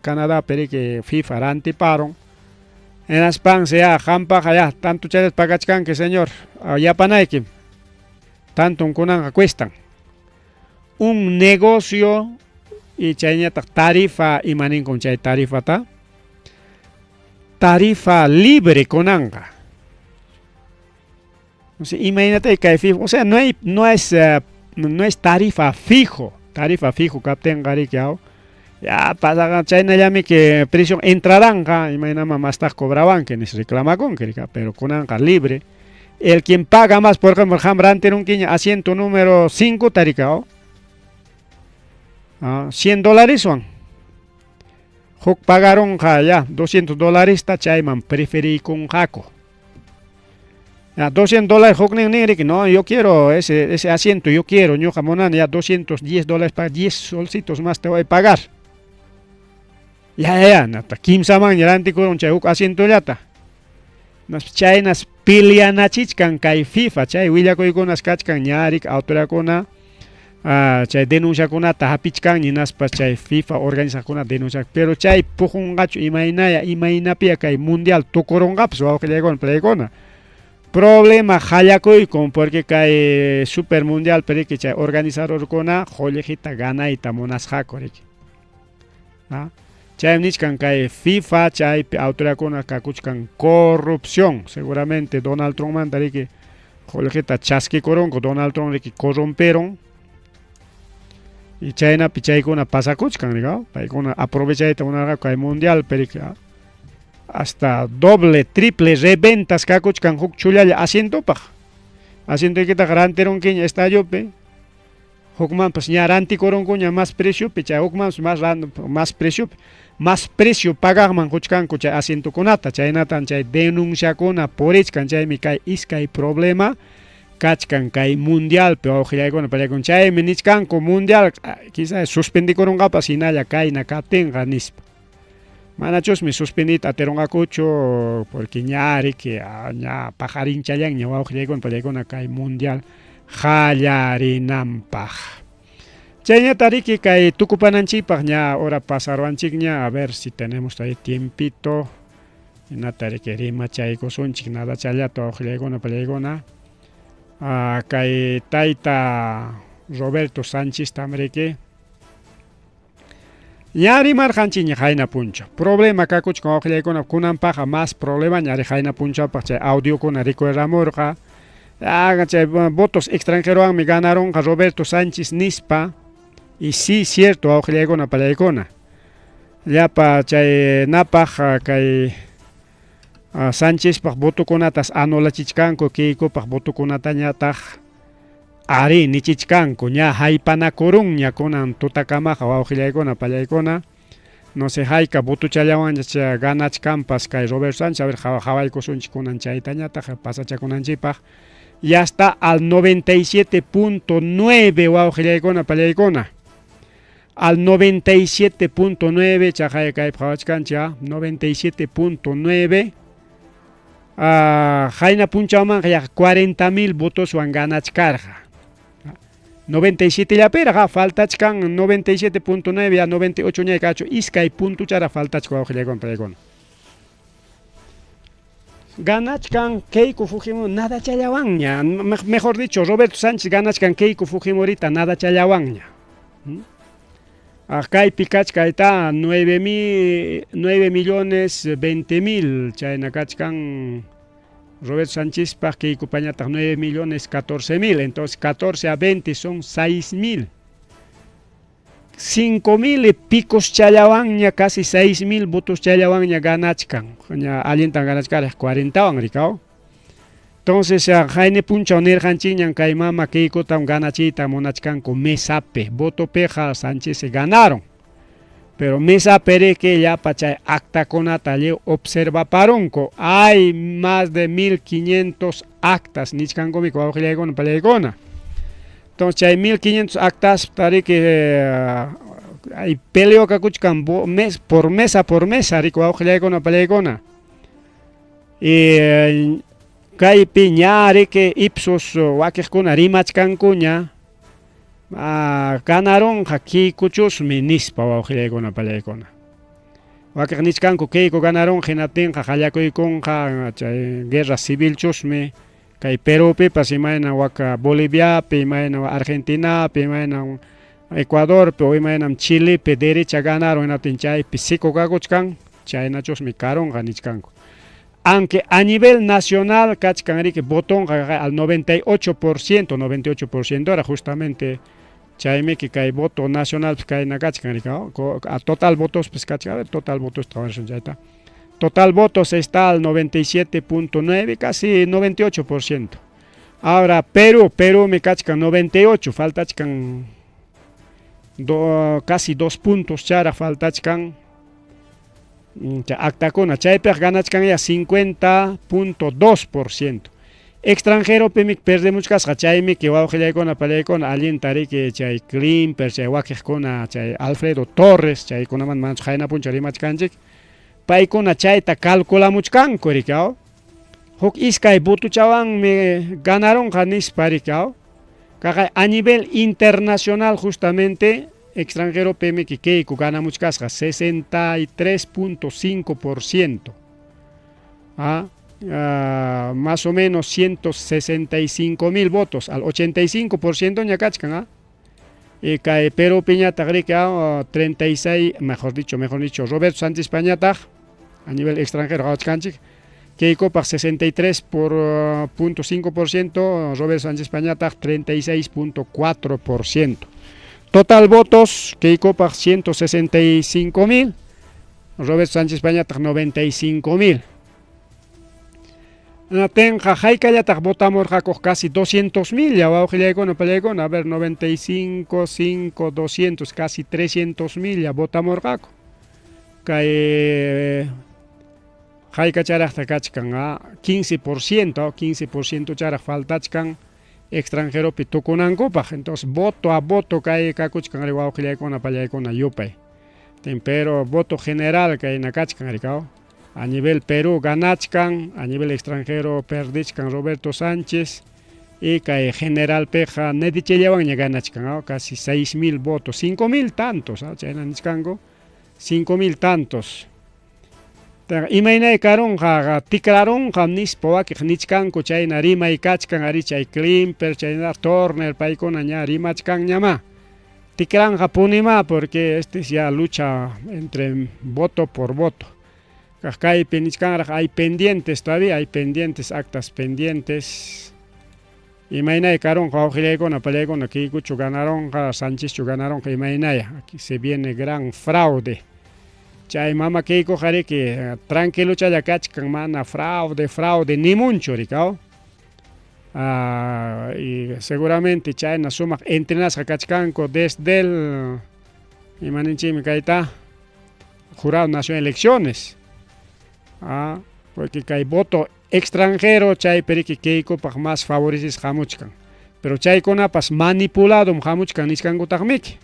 Canadapi riki FIFA rantiparun. Hinaspansi ya qampaqa ya tanto chayllata pagachkanki señor, yapanaykim. Tanton kunanqa cuestan. Un negocio y chayñataq tarifa imaninkum chay tarifata? Tarifa libre kunanqa. O sea, imagínate kay FIFA, o sea, no es tarifa fijo, tarifa fijo kaptinqa riki aw. Ya pasaqa chaynallami que precio entraranqa, imaynama mastaq cobrawanki nis reclamakunki rika, pero kunanqa libre. El quien paga más, por ejemplo, qam rantirunkiña asiento número 5 tarika, 100 dólares. Huk pagarunqa ya 200 dólares chayman preferiykunqaku. Ya, 200 dólares huknin nin riki, no, yo quiero ese asiento, yo quiero, ñuqa munani ya 210 dólares para 10 solcitos más te voy a pagar. Ya, ya, ya, nata kimsamanña rantikurun chay huk asientollata. Chaynas peleanachichkan kay FIFA, chay willakuykunas kachkan ña riki autoridadkuna. Chay denunciakunata hapichkanña hinaspa chay FIFA organizaqkuna denuncia, pero chay puqunqachu imaynaya imaynapiya kay mundial tukurunqapas wawqillaykuna palaykuna. Problema qallakuykun porque kay super mundial riki chay organizadorkuna qullqita ganayta munasqaku riki. Chaymi nichkan kay FIFA chaypi autoridadkuna kakuchkan corrupción, seguramente Donald Trumpmanta riki qullqita chaskikurunku, Donald Trump riki corromperon y chaynapi chaykuna pasakuchkan riki, paykuna aprovechayta munarqaku kay mundial riki, hasta doble, triple reventas kakuchkan huk chullalla asientopaq. Asientoykitaqa rantirunkiña estadiopi, hukmanpas ña rantikurunkuña más preciopi, chay hukmanpas más más preciopi, más precio pagaqman quchkanku chay asientokunata, chaynatan chay denunciakuna purichkan, chaymi kay iskay problema kachkan kay mundialpi wawqillaykuna palaykuna, chaymi nichkanku mundial quizás suspendikurunqapas hinalla kayna kaptinqa nispa. Manachusmi suspendiyta atirunqakuchu porque ña riki ña paqarinchallanña wawqillaykuna palaykuna kay mundial qallarinanpaq. Chayñata riki kay tukupananchikpaq ña hora pasaruwanchikña, a ver si tenemos ahí tiempito, hinata riki rimachaykusunchik nadachallata wawqillaykuna palaykuna. Kay tayta Roberto Sánchez riki ña rimarqanchikña qayna punchaw. Problema kakuchkan wawqillaykuna kunanpaqqa más problemaña ari qayna punchawpaq chay audiokuna rikuramurqa. Chay votos extranjerowanmi ganarunqa Roberto Sánchez nispa. Y sí, cierto, wawqillaykuna palaykuna. Llapa chay napaq kay Sánchezpaq votokunatas anulachichkanku, Keikopaq votokunatañataq ari nichichkanku, ña haypanakurunña kunan tutakamaqa wawqillaykuna pallaykuna. No sé hayka votochallawanña ganachkanpas kay Roberto Sánchez, a ver qhawaykusunchik kunan chaytañataq pasachakunanchikpaq. Ya está al 97.9 wawqillaykuna pallaykuna. Al 97.9 chaqay kaypi qhawachkanchik 97.9. Qayna punchawmanqa yaqa 40,000 votoswan ganachkarqa. 97 llapiraq faltachkan 97.9 a 98 ña kachu iskay puntuchara faltachkan wawqillaykuna pallaykuna. Ganachkan Keiko Fujimori nadachallawanña, mejor dicho, Roberto Sánchez ganachkan Keiko Fujimorita nadachallawanña. Kaypi kachkayta 9 millones 20 mil chayna kachkan Roberto Sánchezpaq, Keikopañataq 9 millones 14 mil, entonces 14 a 20 son 6 mil. 5 mil y picos challawanña, casi 6 mil votos challawanña ganachkan. Ña allintan ganachkaraq 40wan rikaw. Entonces, qayna punchaw nirqanchikñan kay mama Keikotam ganachiyta munachkanku mesape, votopiqa Sánchez ganaron. Pero mesape riki llapa chay actakunata lliw observaparunku. Hay más de 1500 actas nichkankumi wawqillaykuna pallaykuna. Entonces chay 1500 actas riki hay peleo kakuchkan mes por mesa por mesa riki wawqillaykuna pallaykuna. Y kaypi ña riki Ipsos wakiqkuna rimachkankuña ganarunqa Keikochusmi nispa wawqillaykuna pallaykuna. Wakiq nichkanku Keiko ganarunqa hinaptinqa qallakuykunqa chay guerra civilchusmi kay Perupipas imayna waka Boliviapi, imayna Argentinapi, imayna Ecuadorpi o imaynam Chilepi derecha ganaron hinaptin chaypi seco kakuchkan chaynachusmi karunqa nichkanku. Aunque a nivel nacional kachkan riki votonqa al 98%, 98% era justamente chaymiki kay voto nacional kayna kachkan riki, a total votos pues kachkan, total votos chayta. Total votos está al 97.9, casi 98%. Ahora Perú, Perú me kachkan 98, faltachkan casi 2 puntos chara faltachkan actakuna, chaypiq ganachkan ya 50.2%. Extranjero pimik perdemuchkasqa chaymiki wawqillaykuna pallaykuna allinta riki chay Klimper, chay wakiqkuna, chay Alfredo Torres, chaykunaman manchu qayna punchaw rimachkanchik. Paykuna chayta calculamuchkanku riki, huk iskay votochawanmi ganarunqa nispa riki. Kaqay a nivel internacional justamente extranjero pmk Keiko ganamuchkasqa 63.5%. ¿Ah? Más o menos 165 mil votos, al 85% ña kachkan, ¿ah? Y kay Perú piñataq riki 36, mejor dicho, Roberto Sánchez pañataq a nivel extranjero qawachkanchik, Keikopaq 63 por punto 5%, Roberto Sánchez pañataq 36.4%. Total votos, Keikopaq 165 mil, Roberto Sánchez pañataq 95 mil. Tenqa haykallataq votamurqakuq casi 200 mil ya wawqillaykuna pallaykuna, a ver, 95, 5, 200, casi 300 mil ya votamurqaku. Kay haykacharaqta kachkan, 15%, 15% charaq faltachkan extranjeropi tukunankupaq. Entonces voto a voto kay kakuchkan ari wawqillaykuna pallaykuna yupay. Pero voto general kayna kachkan rikaw. A nivel Perú ganachkan, a nivel extranjero perdichkan Roberto Sánchez y kay general peja nedichellawanña ganachkan, ¿no? Casi 6.000 votos, 5.000 tantos, ¿no? Chayna nichkanku, 5.000 tantos. Imaynay karunqa tikrarunqa nispa wakiq nichkanku chayna rimay kachkan ari chay Klimper, chayna Turner paykuna ña rimachkanñamá. Tikranja punima porque este es ya lucha entre voto por voto. Kaypi nichkanraq hay pendientes todavía, hay pendientes, actas pendientes. Imaynay karunqa wawqillaykuna pallaykuna Keikochu ganaronqa, Sánchezchu ganaronqa imaynaya. Aquí se viene gran fraude. Chay mama Keiko riki tranquilochalla kachkan mana fraude, fraude nimunchu rikaw. Y seguramente chayna sumaq entrenasqa kachkanku desde el imaninchikmi kayta Jurado Nacional de Elecciones. Porque kay voto extranjero chaypi riki Keikopaq más favorecisqa hamuchkan. Pero chaykunapas manipuladom hamuchkan nichkankutaqmiki.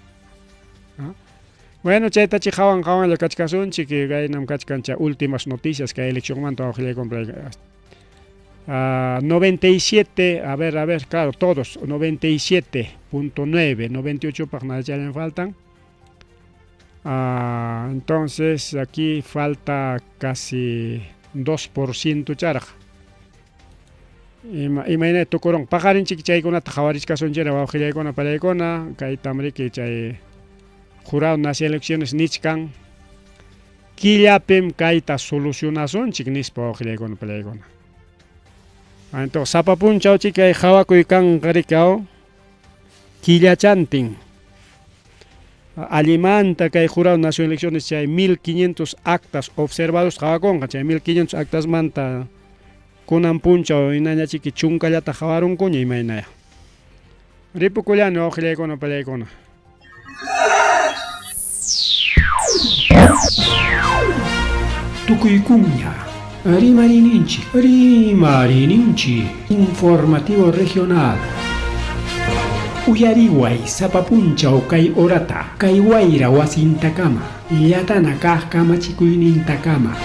Bueno, chaytachi hawan hawanlla kachkasunchik, kaynam kachkan chay últimas noticias kay eleccionmanta wawqillaykuna. 97, a ver, claro, todos, 97.9, 98 paq nada chaylla faltan. Entonces aquí falta casi 2% charaq. Imayna tukurun paqarinchik chaykunata qhawarichkasunchik wawqillaykuna pallaykuna kaytam riki chay Jurado Nacional de Elecciones nichkan killapim kayta solucionasunchik nispa wawqillaykuna pallaykuna. Entonces sapa punchaw kay qhawakuy kanqa rikaw killachantin. Allimanta kay Jurado Nacional de Elecciones chay 1500 actas observados qhawakunqa chay 1500 actas manta kunan punchaw inañachiki chunkallata qhawarunkuña imaynaya. Ripukullani wawqillaykuna pallaykuna. Tukuykuña, Rimarininchik, Rimarininchik, informativo regional. Uyariway sapa punchaw kay orata, kay wayra wasintakama, llatana kaq kamachikuynintakama.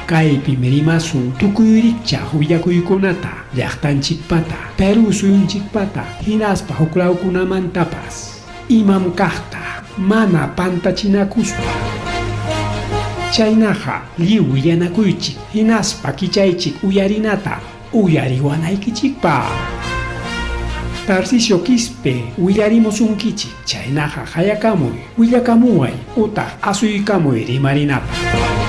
Kaypim rimasun tukuy rikchaq willakuykunata, llaqtanchikpata, Perú suyunchikpata, hinaspa huklawkunamantapas. Imam kaqta, mana pantachinakuspa. Chaynaqa lliw willanakuychik, hinaspa kichaychik uyarinata, uyariwanaykichikpaq. Tarcisio Quispe willarimusunkichik, chaynaqa hayakamuy, willakamuway, utaq asuykamuy rimarinapaq.